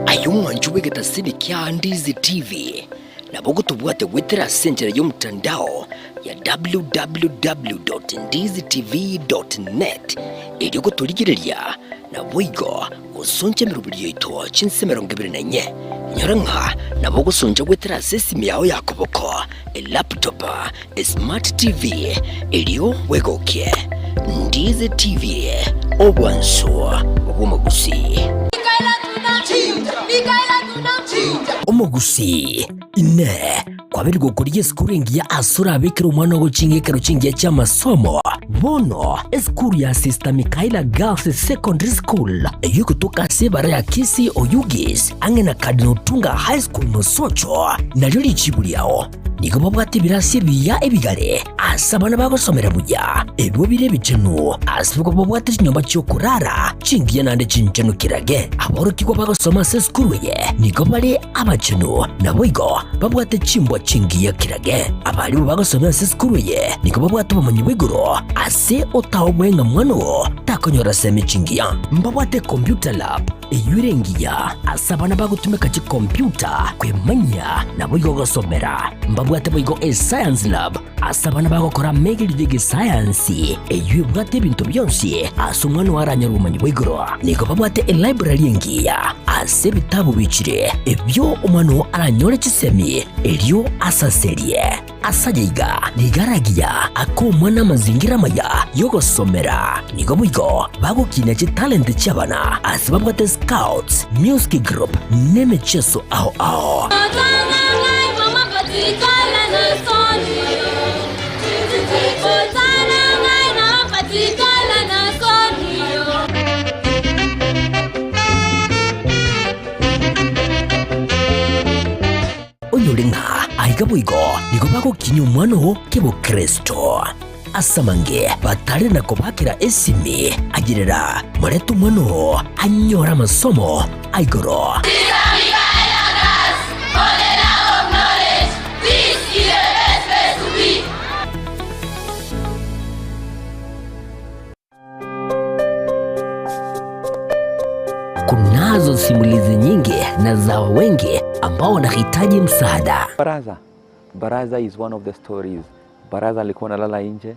Aye omwanchi bw'egetasini kia Ndizi TV, nabo ogotobwate goetera ase enchera y'omotandao ya www.ndizitv.net erio gotorigereria naboigo gosoncha emeroberi yaito chinse 24. Inyora ng'a nabo ogosoncha goetera ase esimi yao ya koboko, elaptop, esmart TV erio bwegokie. Ndizi TV, obwansu bw'omogusii. Omogusii, Inee, kwabeire gokorigia esukuru engiya ase orabekere omwana ogo ching'ekero chingiya chi'amasomo? Bono esukuru ya Sister Michaela Girls Secondary School eyio egotoka ase ebara ya Kisii Oyugis ang'e na Cardinal Otunga High School Mosocho nario richibu riao. Nigo babwate ebirasi ebiya ebigare ase abana bagosomera buya, ebio bire ebichenu, ase igo babwate chinyomba chi'okorara chingiya naende chinchenu kirage. Aborokigwa bagosoma ase esukuru eye nigo bare abachenu, naboigo babwate chimbwa chingiya kirage. Abarimu bagosomera ase esukuru eye nigo babwate obomanyi bwa igoro ase otaoboe ng'a mwana oo takonyora semi chingiya. Mbabwate computer lab Eyio ere engiya ase abana bagotumeka chikompiuta kwemanyia naboigo gosomera. Mbabwate boigo eScience Lab ase abana bagokora amegerio y'egesayansi eyio ebwate ebinto bionsi ase omwana oo aranyore obomanyi bwa igoro. Nigo babwate elibrary engiya ase ebitabu bichire ebio omwana oo aranyore chisemi erio asaserie. Ase aya iga nigo aragiya ake omwana amazingira amaya y'ogosomera. Nigo boigo bagokinia chitalenti chi'abana ase babwate scouts, music group na emechieso ao ao. Onyore ng'a aiga boigo nigo bagokinyia omwana oo kebokristo. Ase amange batare na kobakera esimi, ayerera morete omwana oo anyore amasomo a igoro. Kunazo simulizi nyingi na za wengi ambao wanahitaji msaada. Baraza. Baraza is one of the stories. Baraza alikuwa analala nje.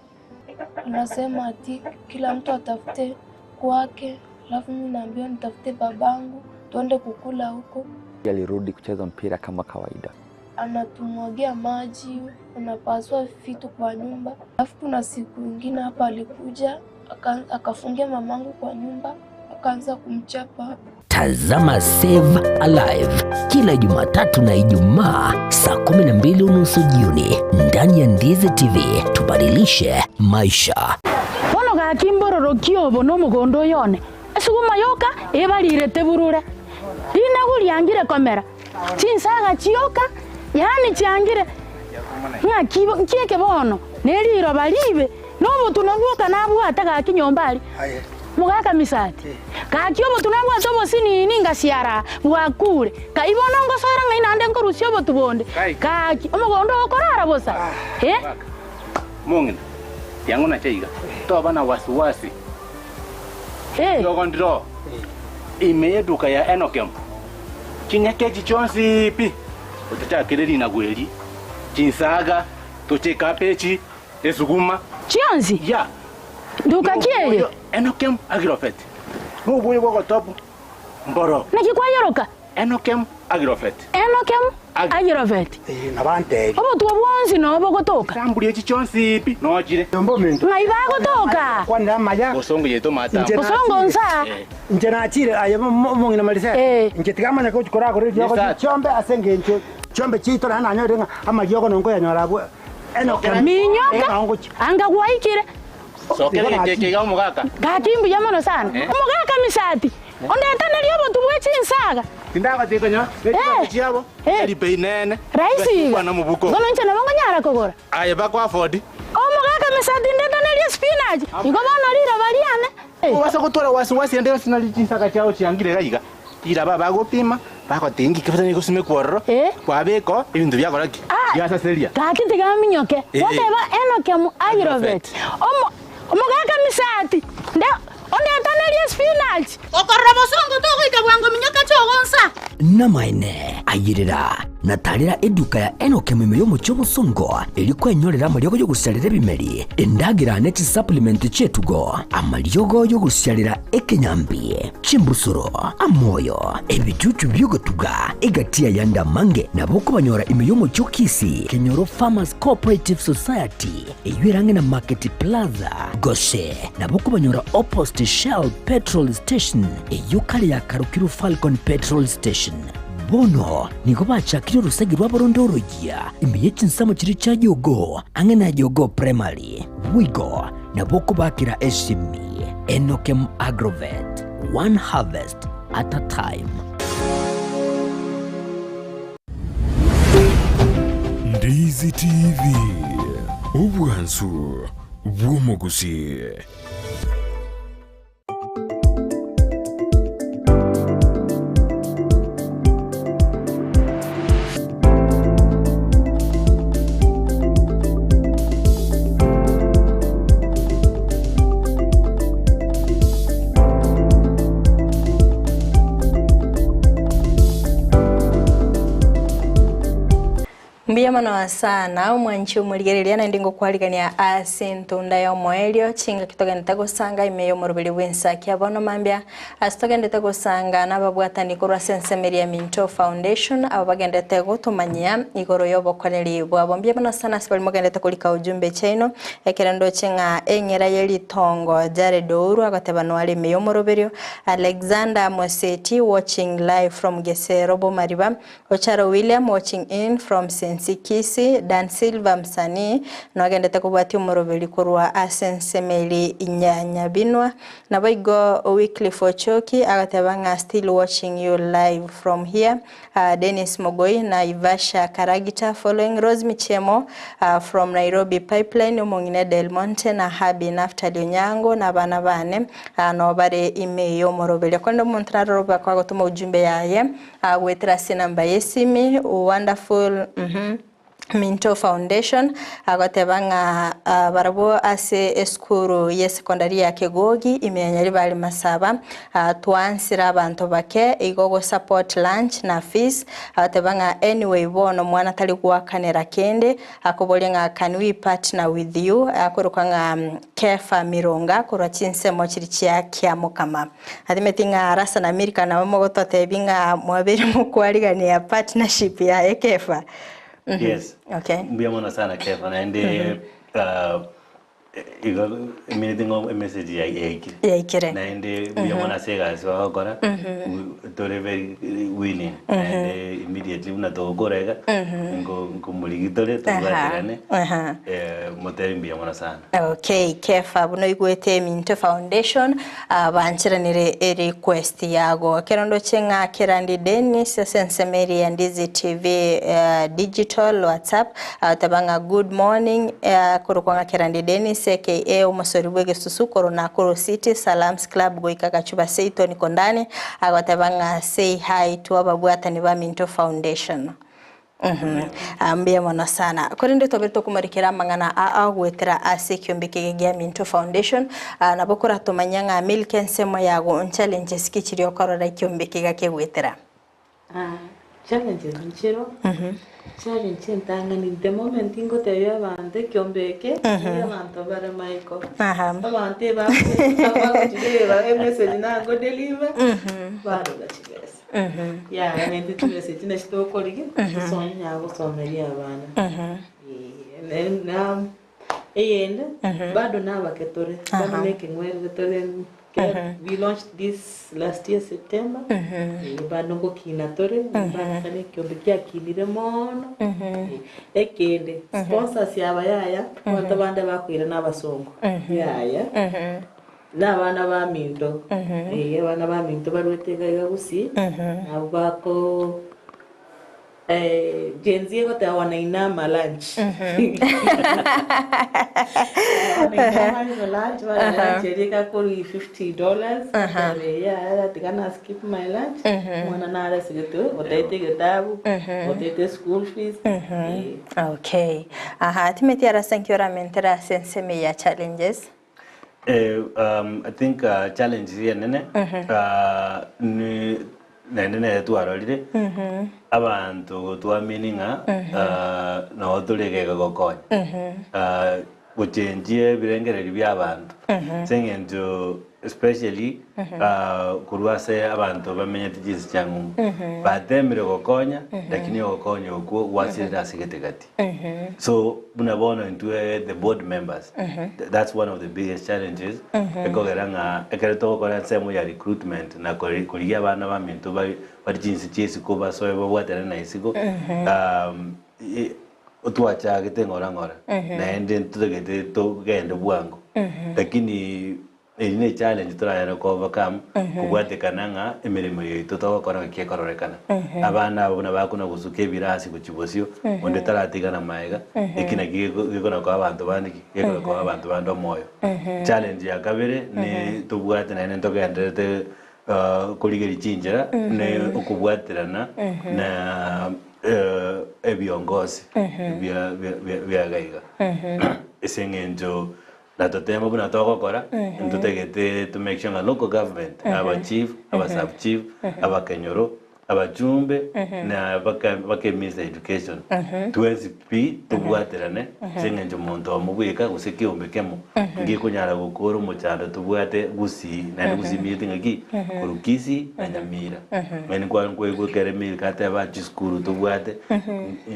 Anasema ati kila mtu atafute kwake, alafu mimi naambiwa nitafute babangu tuende kukula huko. Alirudi kucheza mpira kama kawaida. Anatumwagia maji, anapasua vitu kwa nyumba. Alafu kuna siku ingine hapa alikuja akafungia mamangu kwa nyumba akaanza kumchapa. Tazama Save Alive kila Jumatatu na Ijumaa saa 12:30 jioni ndani ya Ndizi TV. Tubadilishe maisha. Bono gaki mbororokie obo nomogondo oyo one, esuguma yoka ebarirete burure, rinagu riangire komera, chinsaga chioka, yaani chiangire ng'aki nki eke bono, ne riroba ribe, na obotunwa bwoka nabwate gaki nyomba aria, mogaka misati. Gaki obotunwa nabwate obosinini ngasiara bwakure, kai bono ngosoera ng'ai naende nkorusia obotu bonde, gaki omogondo okorara bosa, eh. Mong'ina, tiang'o nache iga, toba na wasiwasi. Riogo ndiro ime y'eduka ya Enokem, chinyeke echi chionsi pi Otochakere rinagu eri, chinsaga, toche ekabechi, esuguma. Chionsi? Ya. Nduka ki eye? Enokem Agrofert. Noboyo bw'ogotobu mboro. Naki kwayoroka? Enokem Agrofert. Enokem Agrofert. Nabantebi. Obotwa bwonsi noo bogotoka. Chamburi echi chionsi pi nochire. Ng'ai bagotoka? Kwanera amaya. Bosongo yaito matambo. Bosongo nsa. Inche nachire aye omong'ina Marisela, inche tiga manya gochi koragora eriogo rie chiombe ase engencho chiombe chiaito naende nanyorire ng'a amariogo nonye nkoyanyora abwo Enoka. Minyoka, anga gwaikire. Sokera egecheke iga omogaka. Gaki mbuya mono sana. Omogaka Misati, ondetanerie obotu bwe chinsaga. Tindagotiga konya ne chibando chiabo, tari bei nene. Rahisi iga. Kwana mobuko. Bono inche nabo nkonyara kogora. Aye bako afford. Omogaka Misati ndetanerie spinach. Igo bono riroba riane. Obasa gotwara wasi wasi ende yonsi nari chinsaga chiao chiangire iga iga. Riraba bagopima, bagotengia inki kebisa nigo gosimekwa ororo, kwabeka oo, ebinto biakora ki? Biasaseria. Gaki tiga aminyoke, goteba Enoke Airobeti, Omogaka Misati, nde ondetanerie espinachi. Okorora bosongo togoika bwango minyoka chogonsa. Namaene, ayerera, na tarera eduka ya Enoke ime y'omochie obosongo, erio kwenyorera amariogo y'ogosiarera ebimeri, endagera ne chisupplement chi'etugo, amariogo y'ogosiarera ekenyambi, Chimbusuro, amoyo, ebichuchu bi'ogotuga, egati y'ayande amange nabo okobanyora ime y'omochie o Kisii, Kenyoro Farmers Cooperative Society, eyio ere ang'e na Market Plaza, gose nabo okobanyora opposite Shell Petrol Station, eyio kare yakarokirwe Falcon Petrol Station. Bono nigo bachakire orosegi rwabo ronde oroyia ime ye chinsemo chiria chia Jogoo, ang'e na Jogoo Primary. Boigo nabo okobakera esimi. Enokem Agrovet, one harvest at a time. Ndizi TV, obwansu bw'omogusii. Mbuya mono sana omwanchi omorigereria naende ngokwarigania ase entunda y'omoerio chingaki togenderete gosanga ime y'omoroberi bw'ensaki ya bono mambia ase togenderete gosanga nababwatani korwa ase ensemo eria ya Minto Foundation abo bagenderete gotomanyia igoro y'obokoreri bwabo. Mbuya mono sana ase baria mogenderete korika ujumbe chiaino ekero ndoche ng'a eng'era ye ritongo Jared Ouru agoteba noare ime y'omoroberio Alexander Moseti watching live from Gesero Bomariba Ocharo William watching in from Sensi Kisii, Dan Silva msanii nogendete kobwatia omoroberi korwa ase ensemo eri ya Nyabinwa. Naboigo Wycliffe Ochoki agateba ng'a still watching you live from here. Dennis Mogoi Naivasha Karagita following Rose Michemo from Nairobi Pipeline omong'ina Del Monte na Habi Naftali Onyango na abana bane noo bare ime y'omoroberi. Korende omonto naroro obwako agotoma ujumbe yaye Goetera ase enamba y'esimi Wonderful Minto Foundation agoteba ng'a barabwo ase esukuru y'esekondari ya Kegogi ime ya Nyaribari Masaba twaansire abanto bake igo go support lunch na fees agoteba ng'a anyway bono mwana tari goakanera kende akoboria ng'a can we partner with you akorokwa ng'a Kefa Mironga korwa chinsemo chiria chia Kiamokama. Atimeti ng'a Arasa na Milka nabo mogototebia ng'a mwabeire mokwarigania partnership yaye Kefa. Mhm. Yes. Okay. Mbuya mono sana Kefa naende ah, igo emineti ng'o emessage ya- yaikire. Yaikire. Naende mbuya mono ase egasi bagokora. Tore very willing. Naende immediately buna togokora iga, nko- nkomorigi tore tobwaterane. Aha. Eh, motebi mbuya mono sana. Okay, Kefa buna oigwete Eminto Foundation bancheranire erequest yago. Ekero ndoche ng'a Kerandi Dennis ase ensemo eria ya Ndizi TV digital WhatsApp agoteba ng'a good morning akorokwa ng'a Kerandi Dennis aka omosori bw'egesusu korwa Nakuru City Salams Club goika Gachuba seito niko ndani agoteba ng'a say hi to ababwatani ba Minto Foundation. Mbuya mono sana. Korende tobe tokomorikera amang'ana aa goetera ase ekiombe eke gia Minto Foundation, nabo koratomanya ng'a milk ensemo yago nchallenges ki chiria okorora ekiombe eke iga kegoetera? Challenges nchero, challenge entang'ani the moment ngotebia abanto ekiombe eke, nigo abanto bare maiko. Abanto ebagochireba emessage nago deliver, barora chibesa. Yaya naintwe chibesa echi nachi tokorigia, tosonyare gosomeria abana. Na eyende, bado nabake tore, bono na ekeng'werere tore, we launched this last year September, bado ngokina tore, mpaka na ekiombe kiakinire mono, ekende sponsors aba yaya, abanto bande bakoira na abasongo, yaya, na abana baminto, abana baminto barwete iga iga gusii, nabo bako. Gen Z egoteba wanainama lunch. Wanainama lunch, bana lunch eria egakori $50. Yeah, tiga na skip my lunch. Omwana nare asigete otaete egetabu, otaete school fees. Okay. Aha, timeti arase nki oramentere ase ensemo eye ya challenges? I think challenge ria enene ni naende nere twarorire abanto twamini ng'a nabo tore egeka gokonya gochenjia ebirengererio bia abanto ase eng'encho especially korwa ase abanto bamenyete chinse chia ng'umbu batemire gokonya lakini ogokonya okwo gwasirire ase getigati. So buna bono intwe the board members that's one of the biggest challenges ekogera ng'a ekero togokora ensemo ya recruitment na kori korigia abana baminto bari bari chinse chia isiko basoe babwatane na isiko otwachagete ng'ora ng'ora naende ntotagete togende bwango lakini Eri ne challenge toranyare ko overcome kobwatekana ng'a emeremo yaito togokora ng'aki ekororekana. Abana aba buna bakona gosuka ebirasi gochia bosio, onde taratigana maega, eki naki gekona koa abanto bande ki? Gekona koa abanto bande omoyo. Challenge ya kabere ne tobwate naende ntogendererete korigeria chinchera ne okobwaterana na ebiongosi bia bia bia iga iga. Ase eng'encho Na totema buna togokora, ntotagete to make sure ng'a local government, aba chief, aba sub chief, abakenyoro, abachumbe, na baka baka minister education, twensi pi tobwaterane ase eng'encho monto omo bweka gose ekeombe kemo ngekonyara gokora omochando tobwate gusii naende gusii manyete ng'aki korwa Kisii na Nyamira. Naende nkwa nkwaigwa ekere Milka ateba chisukuru tobwate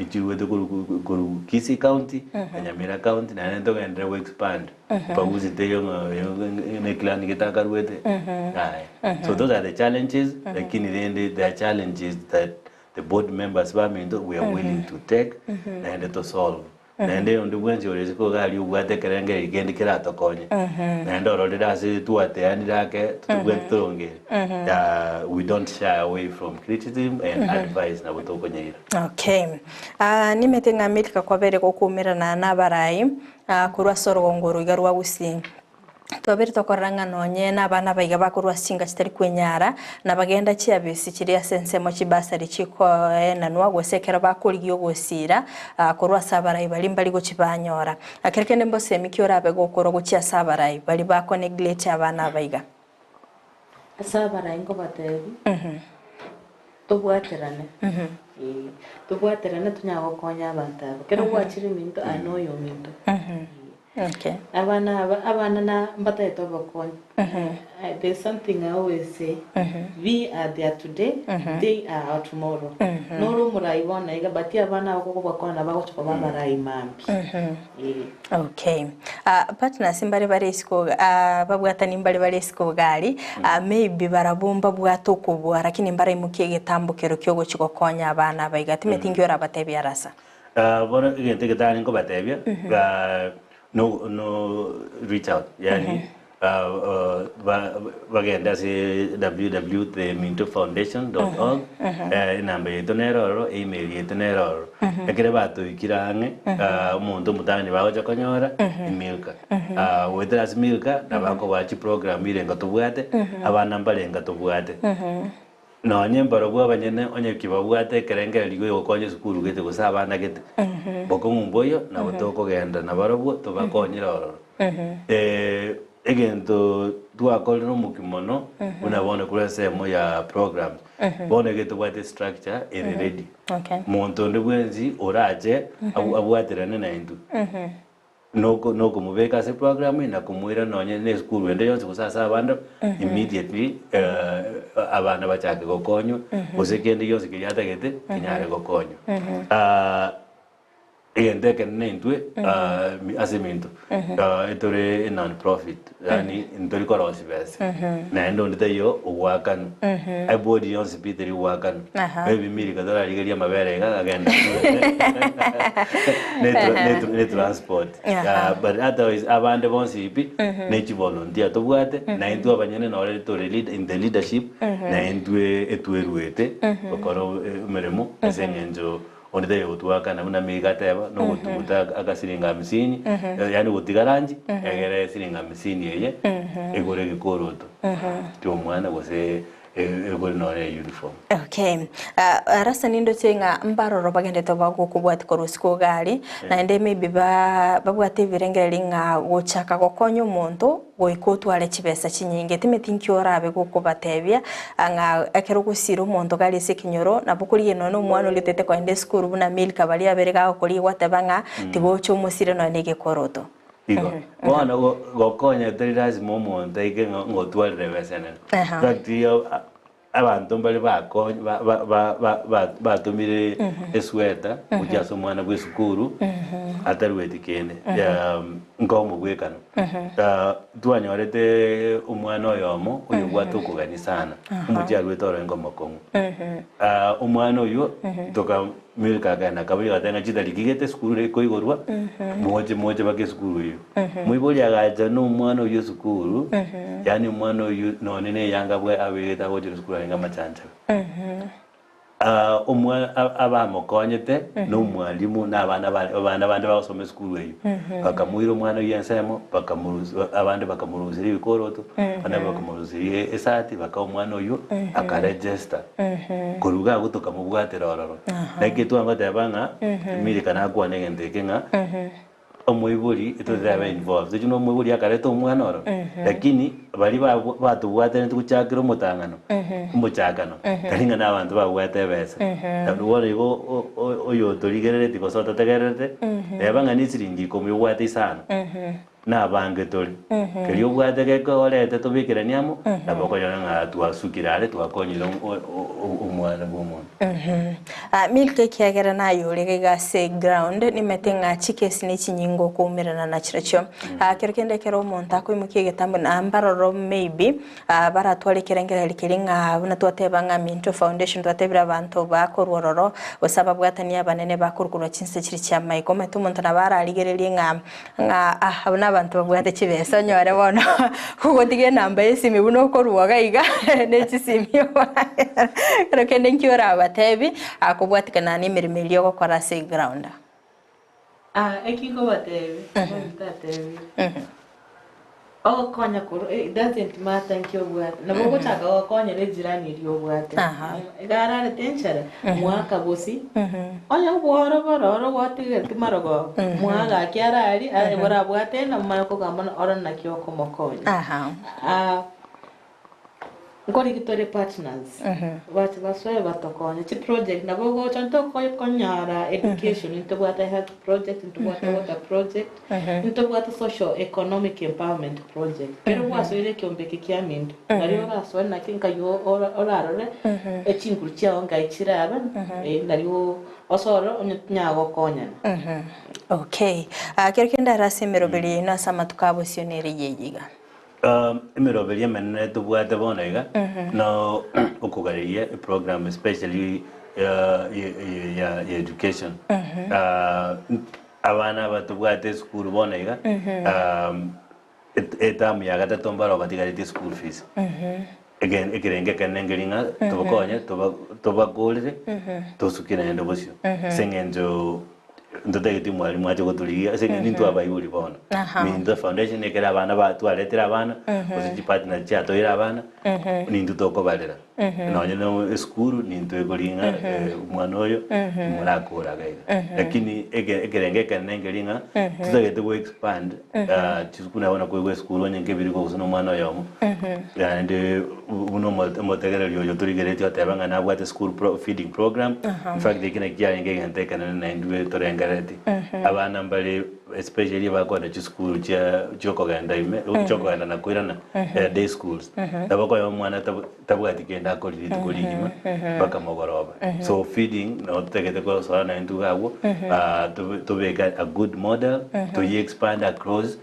chiruete korwa korwa Kisii county na Nyamira county naende ntogenderere go expand ubaguzi teiyo ng'a oyo ne clan gete akaruete yaya. So those are the challenges lakini rende there are challenges that the board members baminto we are willing to take naende to solve. Naende onde bwensi ore isiko iga aria obwate ekerengererio kende keratokonye, naende ororire ase twateanire ake totobwati toronge ere, we don't shy away from criticism and advice nabo tokonyeira. Okay. Ah, nimete ng'a Milka kwabere gokuumerana nabarai ah, korwa ase orogongo oro iga rwa Gusii. Twabere tokorora ng'a nonye nabana baiga bakorwa ase chinka chitari kwenyara, na bagenda chiabisi chiria ase ensemo chibasari chikoenanwa, gose ekero bakorigia ogosiira korwa ase abarai baria mbari gochibanyora. Ekero kende mbosemi ki orabe gokorwa gochia ase abarai baria bako neglect abana aba iga? Ase abarai nkobatebi, tobwaterane, ee, tobwaterane tonyare gokonya abanto aba. Ekero gwachire eminto, aye noyominto. Okay. Abana aba, abana na mbatagete obokonyi. There's something I always say, we are their today, they are our tomorrow. Nore omorai bono iga, but abana aba kogobakwana bagocha koba abarai mambia. Eh. Okay. Partners mbare bare isiko babwatani mbare bare isiko gari, maybe barabwo mbabwate okobua lakini mbaraimokie egetambo kero kiogochi gokonya abana aba iga. Timeti nki orabatebie arasa? Bono egento egetari nkobatebia, no no reach out yaani bagende ase www the minto foundation dot org enamba yaito nere ororo, email yaito nere ororo. Ekere batoikire ang'e omonto omotang'ani bagocha konyora ni Milka. Goetera ase Milka nabo akobaa chiprogram irenga tobwate, abana mbarenga tobwate. Nonye mbarabwo abanyene onye kibabwate ekerengererio gi'ogokonya esukuru gete gose abana gete, bokong'u mboiyo, nabo tokogenda nabarabwo tobakonyere ororo. Egento twakorire omokia mono buna bono korwa ensemo ya programs, bono iga tobwate structure ere ready. Monto onde bwensi orache abwaterane naintwe, noko nokomobeka ase program eye na komoira nonye na esukuru ende yonsi gose ase abande immediately abana bachake gokonywa gose kende gionsi keria atagete kenyare gokonywa. Egento ekenene intwe ase eminto etore e non profit yaani ntori korosia besa naende onde taiyo ogoakanwa ebodi yonsi pi teri goakanwa ebimiri ekero torarigereria amabere iga agenda ne transport but otherwise abande bonsi pi ne chivolunteer tobwate na intwe abanyene nore tore in the leadership na intwe etweruete gokora emeremo ase eng'encho Onde tari gotwakana buna Mika ateba, nogotuguta agasiringa hamsini, yaani gotiga rangi, egere esiringi hamsini eye egore egekoroto ki'omwana gose egore nonye uniform. Okay. Ah, arasa nindoche ng'a mbaroro bagendete bagokobwatia korwa isiko iga aria, naende maybe ba babwate ebirengererio ng'a gochaka gokonya omonto goika otware chibesa chinyinge. Timeti nki orabe gokobatebia ng'a ekero ogosira omonto gari ase ekenyoro nabo okorigia nonya na omwana oria otagete kogenda esukuru buna Milka baria abere gagokoria gwateba ng'a tiga oche omosire nonya na egekoroto. Igo bono gokonya tari lazima omonto aike ng'a ngotwarire ebesa enene. In fact Abanto mbare batomire esweta gochia ase omwana bw'esukuru atarueti kende, nkomobwekano. Twanyorete omwana oyomo oyobwate okogania sana, omochie aruete orenge omokong'u. Omwana oywo tokamweka akagenda akaboria agateba ng'a chitariki gete esukuru ere ekoigorwa, moche moche mpaka esukuru eywo. Moibori agacha na omwana oywo esukuru, yaani omwana oywo nonye na eyanga abwe abegete agochera esukuru arenge amachanchabe. Omwa abamokonyete na omwalimu na abana bare abana bande bagosoma esukuru eywo, bakamoira omwana oywo ensemo, bakamorusia abande bakamoruseria ebikoroto, abande bakamoruseria esati, bakaa omwana oywo akaregister. Korwa iga abwo tokamobwatera ororo. Naki twangoteba ng'a, Milka nakwane egento eke ng'a. Omoibori totebe involved tochi na omoibori akareta omwana oro lakini baria batobwataneti gochakera omotang'ano omochakano tari ng'a na abanto babwate ebesa naende bono igo oyotorigerereti gose ototegererete reba ng'a ne esiringi ikomi obwate isano na abange tore keria obwate geke orete tobekeranie amo nabo okonyora ng'a twasukire are twakonyire omwana bwa omonto. Milka ekiagera naye ore iga ase ground nimete ng'a chikesi ne chinyinga okoumerana na chirochio. Kero kende ekero omonto akoimokia egetambo na mbaroro maybe baratware ekerengererio keria ng'a buna twateba ng'a Minto Foundation twatebire abanto bakorwa ororo gose ababwatani abanene bakorwa korwa chinse chiria chia maiko. Omanyete omonto nabo ararigererie ng'a ng'a ah abwo nabanto babwate chibesa onyore bono ogotiga enamba ya esimi buna okorwa iga iga ne chisimi ekero kende nki orabatebi akobwatikana na emeremo eria ogokora ase eground. Ah, eki nkobatebi, omonto atebi, ogokonya korwa it doesn't matter nki obwate, nabo ogochaka gokonyera ejirani eria obwate, iga ararete enchara, mwaka bosi, onye obworo bororo gwatigereti marogoba, mwa gaki araria, aye borabwate enda momanye kogamba buna oro naki okomokonya. Nkorigi tore partners, bache basoe batokonye chiproject nabo ogocha ntokonyora education ntobwate health project, ntobwate water project, ntobwate social economic empowerment project. Ekero gwasoire ekiombe eke kia minto, nario orasoe naki nkai orarore echinguru chiao nkai chirabe, nario osore onye tonyara gokonyana. Okay, kero kende are ase emeroberi yaino ase amatuko a bosio nere eyio iga. Emeroberio emenene tobwate bono iga no okogareria eprogram especially ya ya education. Abana aba tobwate esukuru bono iga etamu ya gatato mbaro batigareti school fees. Ekerengo ekenene nkeri ng'a tobakonye tobakorere tosuke naende bosio ase eng'encho. Ntotageti omwalimu ache gotorigia ase eng'encho intwe abaibori bono. Aha. Minto foundation ekero abana ba twaretire abana, gose chipartners chiatoire abana, nintwe tokobarera. Nonye na esukuru nintwe ekoria ng'a omwana oyo morakore iga iga. Lakini eke ekerengo ekenene nkeri ng'a totagete go expand chisukuru nabo nakoigwa esukuru onye nkebiri gose na omwana oyomo, naende buna omotegereri oyo torigeretie oteba ng'a nabwate school pro feeding program, in fact eki nakio kiarenge egento ekenene naintwe torengereretie. Abana mbare especially abakogenda chisukuru chia chiokogenda ime chiokogenda na koirana day schools, nabo okonya omwana tabwati kende akoria rituko rigima mpaka mogoroba. So feeding nabo totagete kosoa naintwe iga abwo tobeke a good model toyi expand across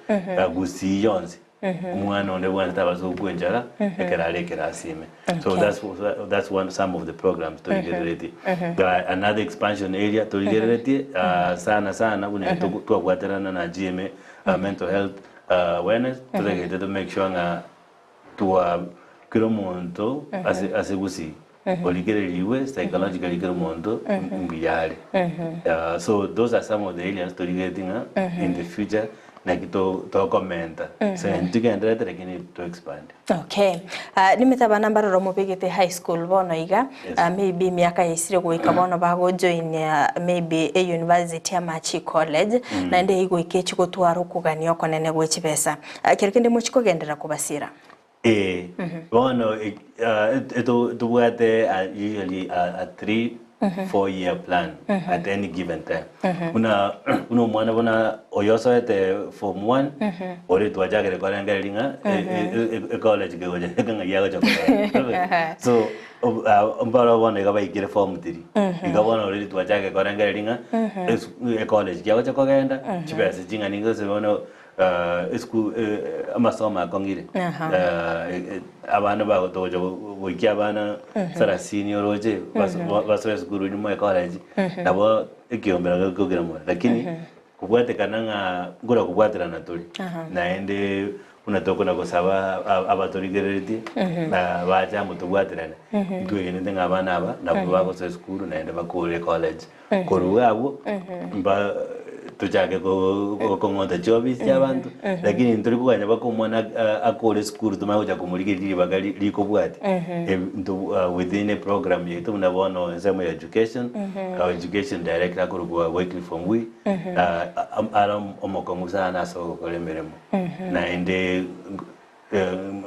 Gusii yonsi. Omwana onde bwensi tabasa gokwa enchara ekero are ekerasi ime. So that's that's one some of the programs torigereretie. Another expansion area torigereretie sana sana buna twabwaterana na GMA mental health awareness totagete to make sure ng'a twa kera omonto ase ase gusii origereriwe psychologically kera omonto mbuya are. So those are some of the areas torigeretie ng'a in the future naki to tokomenta. So ntigendererete lakini to expand. Okay. Nimete abana mbaroro mobegete high school bono iga, maybe emiaka yaisire goika bono bagojoin maybe e university ama chicollege, naende igoika echi gotwara okogania okonene gwe chibesa. Kero kende mochi kogenderera kobasira? Ee, bono tobwate usually a 3 4 year plan at any given time. Buna buna omwana buna oyo osoete form 1 ore twachakire korengereria ng'a ecollege kegocha ng'ai agocha kogenda. So mbaro bono iga baikire form 3 iga bono already twachakire korengereria ng'a ecollege kiagocha kogenda chibesa ching'ani gose bono Esukuru amasomo akong'ire abana bagotogocha goikia abana sarasini oroche basoe esukuru nyuma ecollege nabo ekiombe nabo gekogera mono lakini kobwatekana ng'a nkore kobwaterana tore naende buna tokona gosaba abatorigereretie bache amo tobwaterane ntwegenete ng'a abana aba nabo bagosoa esukuru naende bakore ecollege. Korwa abwo mba tochake kong'ota chiofisi chiabanto lakini ntori koganya mpaka omwana akore esukuru tomanye gocha komorigereria ribaga rikobwatia within eprogram yaito buna bono ensemo ya education our education director akorokwa Wycliffe Ombui are omokong'u sana ase ogokora emeremo naende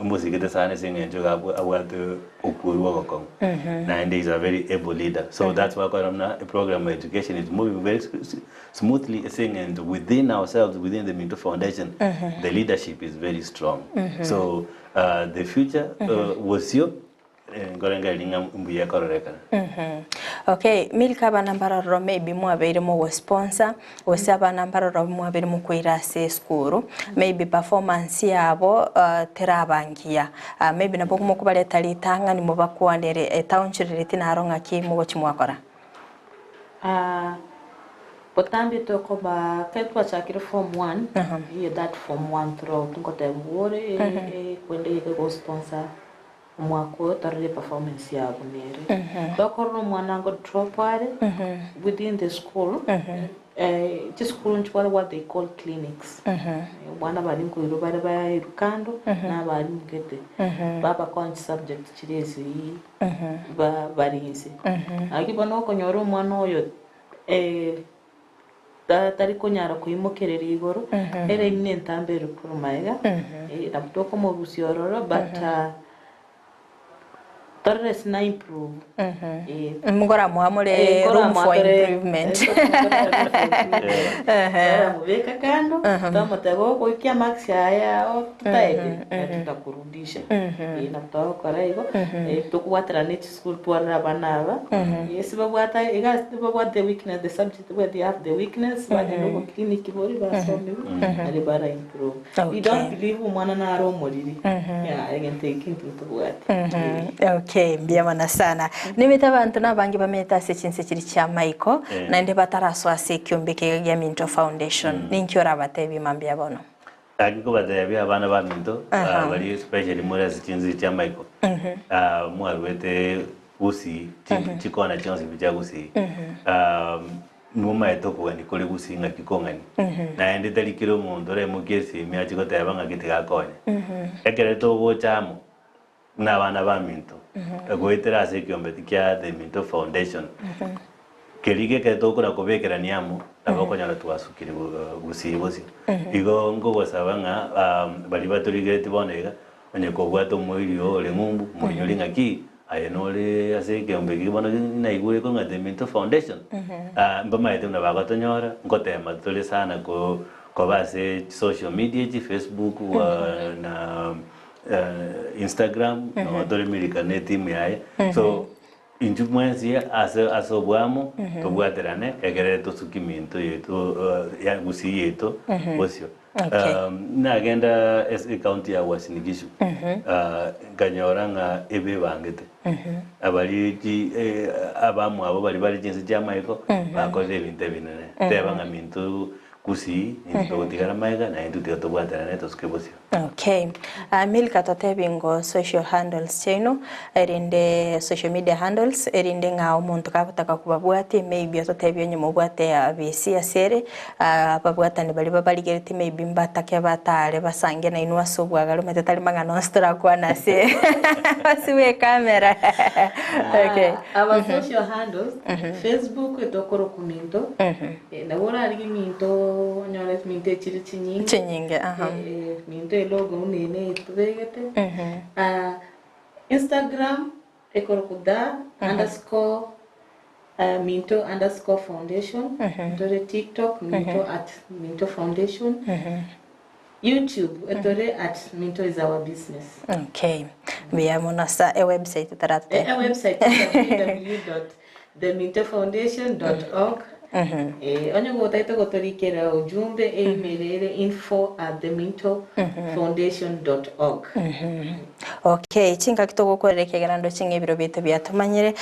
Mosigete sana ase eng'encho iga abwate okwerwa ogokong'u naende is a very able leader so that's why okonyora buna eprogram ya education is moving very smoothly ase eng'encho within ourselves within the Minto Foundation the leadership is very strong so the future bosio Nkorengereria ng'a mbuya ekororekana. Okay, Milka abana mbarororo maybe mwabeire mogosponsor gose abana mbarororo mwabeire mokoira ase esukuru maybe performance yabo teraba ngiya maybe nabo mokobareta ritang'ani mobakwanere etaonchorereti naro ng'aki mogochi mwakora? Botambe tokoba ekero twachakire form one, eye that form one throughout ngotebiwa ore kwende eye gosponsor Omwaka oyo torore performance yabo nere. Tokorora omwana ngo drop are within the school, chisukuru nchibwate what they call clinics. Abana baria nkoirwa bare bairwe kando na abarimu gete, babakonya chisubject chiria ase bare inse. Naki bono okonyora omwana oyo tari konyara koimokereria igoro, ere ime nentambe ere korwa magega, nabo tokomorusia ororo but torore ase na improve. Nkoramoa more room for improvement. Toramobeka kando, twamotebia ogoikia marks aya totaete, tutakurudisha. Nabo togokora igo, tokobwaterana ne chisukuru twarore abana aba, ase babwate iga ase babwate weakness the subject where they have the weakness, bagenda obo clinic boria basomiwa, nario bara improve. We don't believe omwana nare omoriri, yaya egento ekio intwe ntobwati. Okay, mbuya mono sana. Nimete abanto nabange bamenyete ase chinse chiria chia maiko, naende batarasoa ase ekiombe eke iga gia Minto Foundation. Ninki orabatebie mambia bono? Gaki nkobatebia abana baminto, baria especially more ase chinse chi'amaiko, mwaruete gusii, chikona chionsi pi chia gusii. Nomaete okogania kore gusii ng'aki kong'ani, naende tari kera omonto oraimokie esimi achie goteba ng'aki tiga akonye. Ekero togocha amo buna abana baminto, goetera ase ekiombe kia The Minto Foundation, keria gekero tokona kobekerania amo, nabo okonyora twasukire gusii bosio. Igo nkogosaba ng'a baria batorigeretie bono iga, onye kobwate omoiri oo ore ng'umbu, moinyore ng'aki Aye nore ase ekeombe eke bono naigure korwa ng'a The Minto Foundation, mbamaete buna bagotonyora, ngotema tore sana koba ase social media echi, Facebook na Instagram, nabo tore Milka na etimu yaye. So, intwe mwensi ase ase oboamo, tobwaterane ekere tosukie minto yaito ya gusii yaito bosio. Nagenda ase ecounty ya Uasin Gishu, nkanyora ng'a ebebangete abari chi abamwabo baria bare chinse chi'amaiko bakorire ebinto ebinene. Teba ng'a minto gusii intwe togotigara magega naye intwe tiga tobwaterane tosuke bosio. Okay. Milka totebi ngo social handles chiaino erinde social media handles erinde ng'a omonto kagotaka kobabwatia maybe ototebi onye mobwate abisi ase ere Ababwatani baria babarigeretie maybe mbatake batare basange nainwe ase obwagare omanyete tari mang'ana onsi torakwane ase ase bwe camera okay. Our social handles, Facebook etokorokwa Minto, nabo orarigie Minto onyore Minto echire chinyinge. Chinyinge, aha. Minto elogo buna eye neye tobegete. Instagram Ekorokwa the underscore Minto underscore foundation, etore TikTok Minto at Minto foundation, YouTube etore at Minto is our business. Okay. Mbuya mono asa e website otaratotebia. E website www dot the minto foundation dot org. Onye gotagete gotorikera ujumbe email ere info at the minto foundation dot org. Okay, chingaki togokorera ekiagera ndoche ng'a ebiro biaito biatomanyire,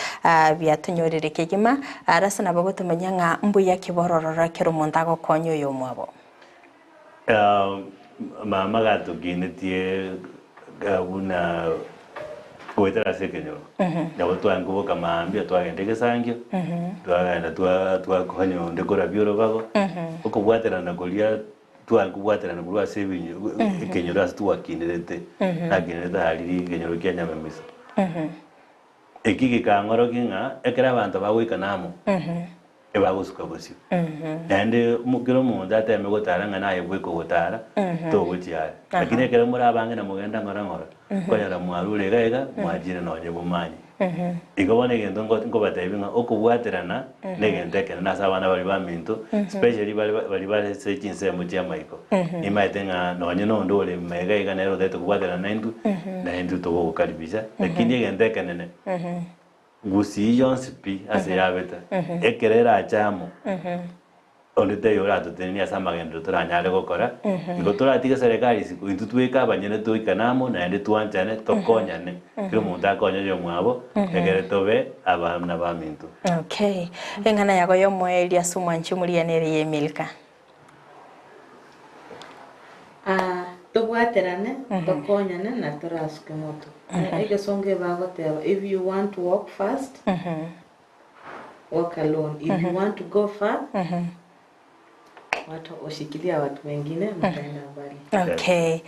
biatonyorire kegima, arase nabo gotomanya ng'a mbuya ki borororo ekero omonto agokonya oyomwabo. Mama gatokinetie buna goetera ase ekenyoro, nabo twarenge koboka mambia twagenda egesangio, twagenda twakonya onde korabia orobago, okobwaterana koria twarenge kobwaterana korwa ase ebinyo ekenyoro ase twakinerete, nakinerete aria ekenyoro kia Nyamemiso. Eki gekang'orokia ng'a ekero abanto bagoikana amo, ebagosuka bosio. Naende kera omonto ateme gotara ng'a naye bweka ogotara, togochia are. Lakini ekero more abange na mogenda ng'ora ng'ora, okonyora mwarure iga iga, mwachire nonye bomanye. Igo bono egento nkobatebia ng'a okobwaterana negento ekenene ase abana baria baminto, especially baria baria bare ase chinsemo chi'amaiko. Nimaete ng'a nonye na onde ore magega iga nere otagete kobwaterana naintwe, naintwe togogokaribisha, lakini egento ekenene, Gusii yonsi pi ase yabete, ekero erache amo, onde taiyo oratotenenie ase amagenderero toranyare gokora, igo toratige serikali isiko, intwe tweke abanyene toikane amo naende twanchane, tokonyane, kera omonto akonye oyomwabo, egere tobe abana baminto. Okay. Eng'ana yago y'omoerio ase omwanchi omoria nere y'Emilka. Tobwaterane, tokonyane na torasuke moto. Egesongo ebagoteba if you want to walk fast, walk alone. If you want to go far, watu oshikilia watu wengine mtaenda mbali. Okay.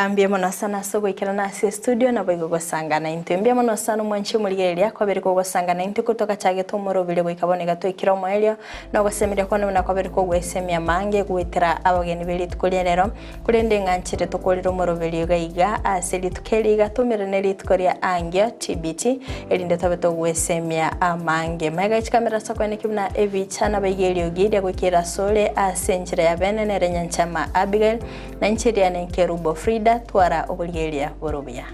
Mbuya mono sana ase ogoikerana ase estudio naboigo gosangana intwe. Mbuya mono sana omwanchi omorigereria kwabere kogosangana intwe korwa togachagete omoroberi goika bono iga twaikire omoerio. Nogosemeria kwane buna kwabere kogwesemia amange goetera abageni be rituko ria rero, korende ng'anchire tokorere omoroberio iga iga ase rituko eri iga toumerane rituko ria angio, TBT, erinde tobe togwesemia amange. Magega ye chikamera ase okoeneki buna ebicha nabaiga eriogi ria goikera asore ase enchera ya bene nere Nyanchama Abigail, na inche riane Nkerubo Frida, twara oborigereria bore obuya.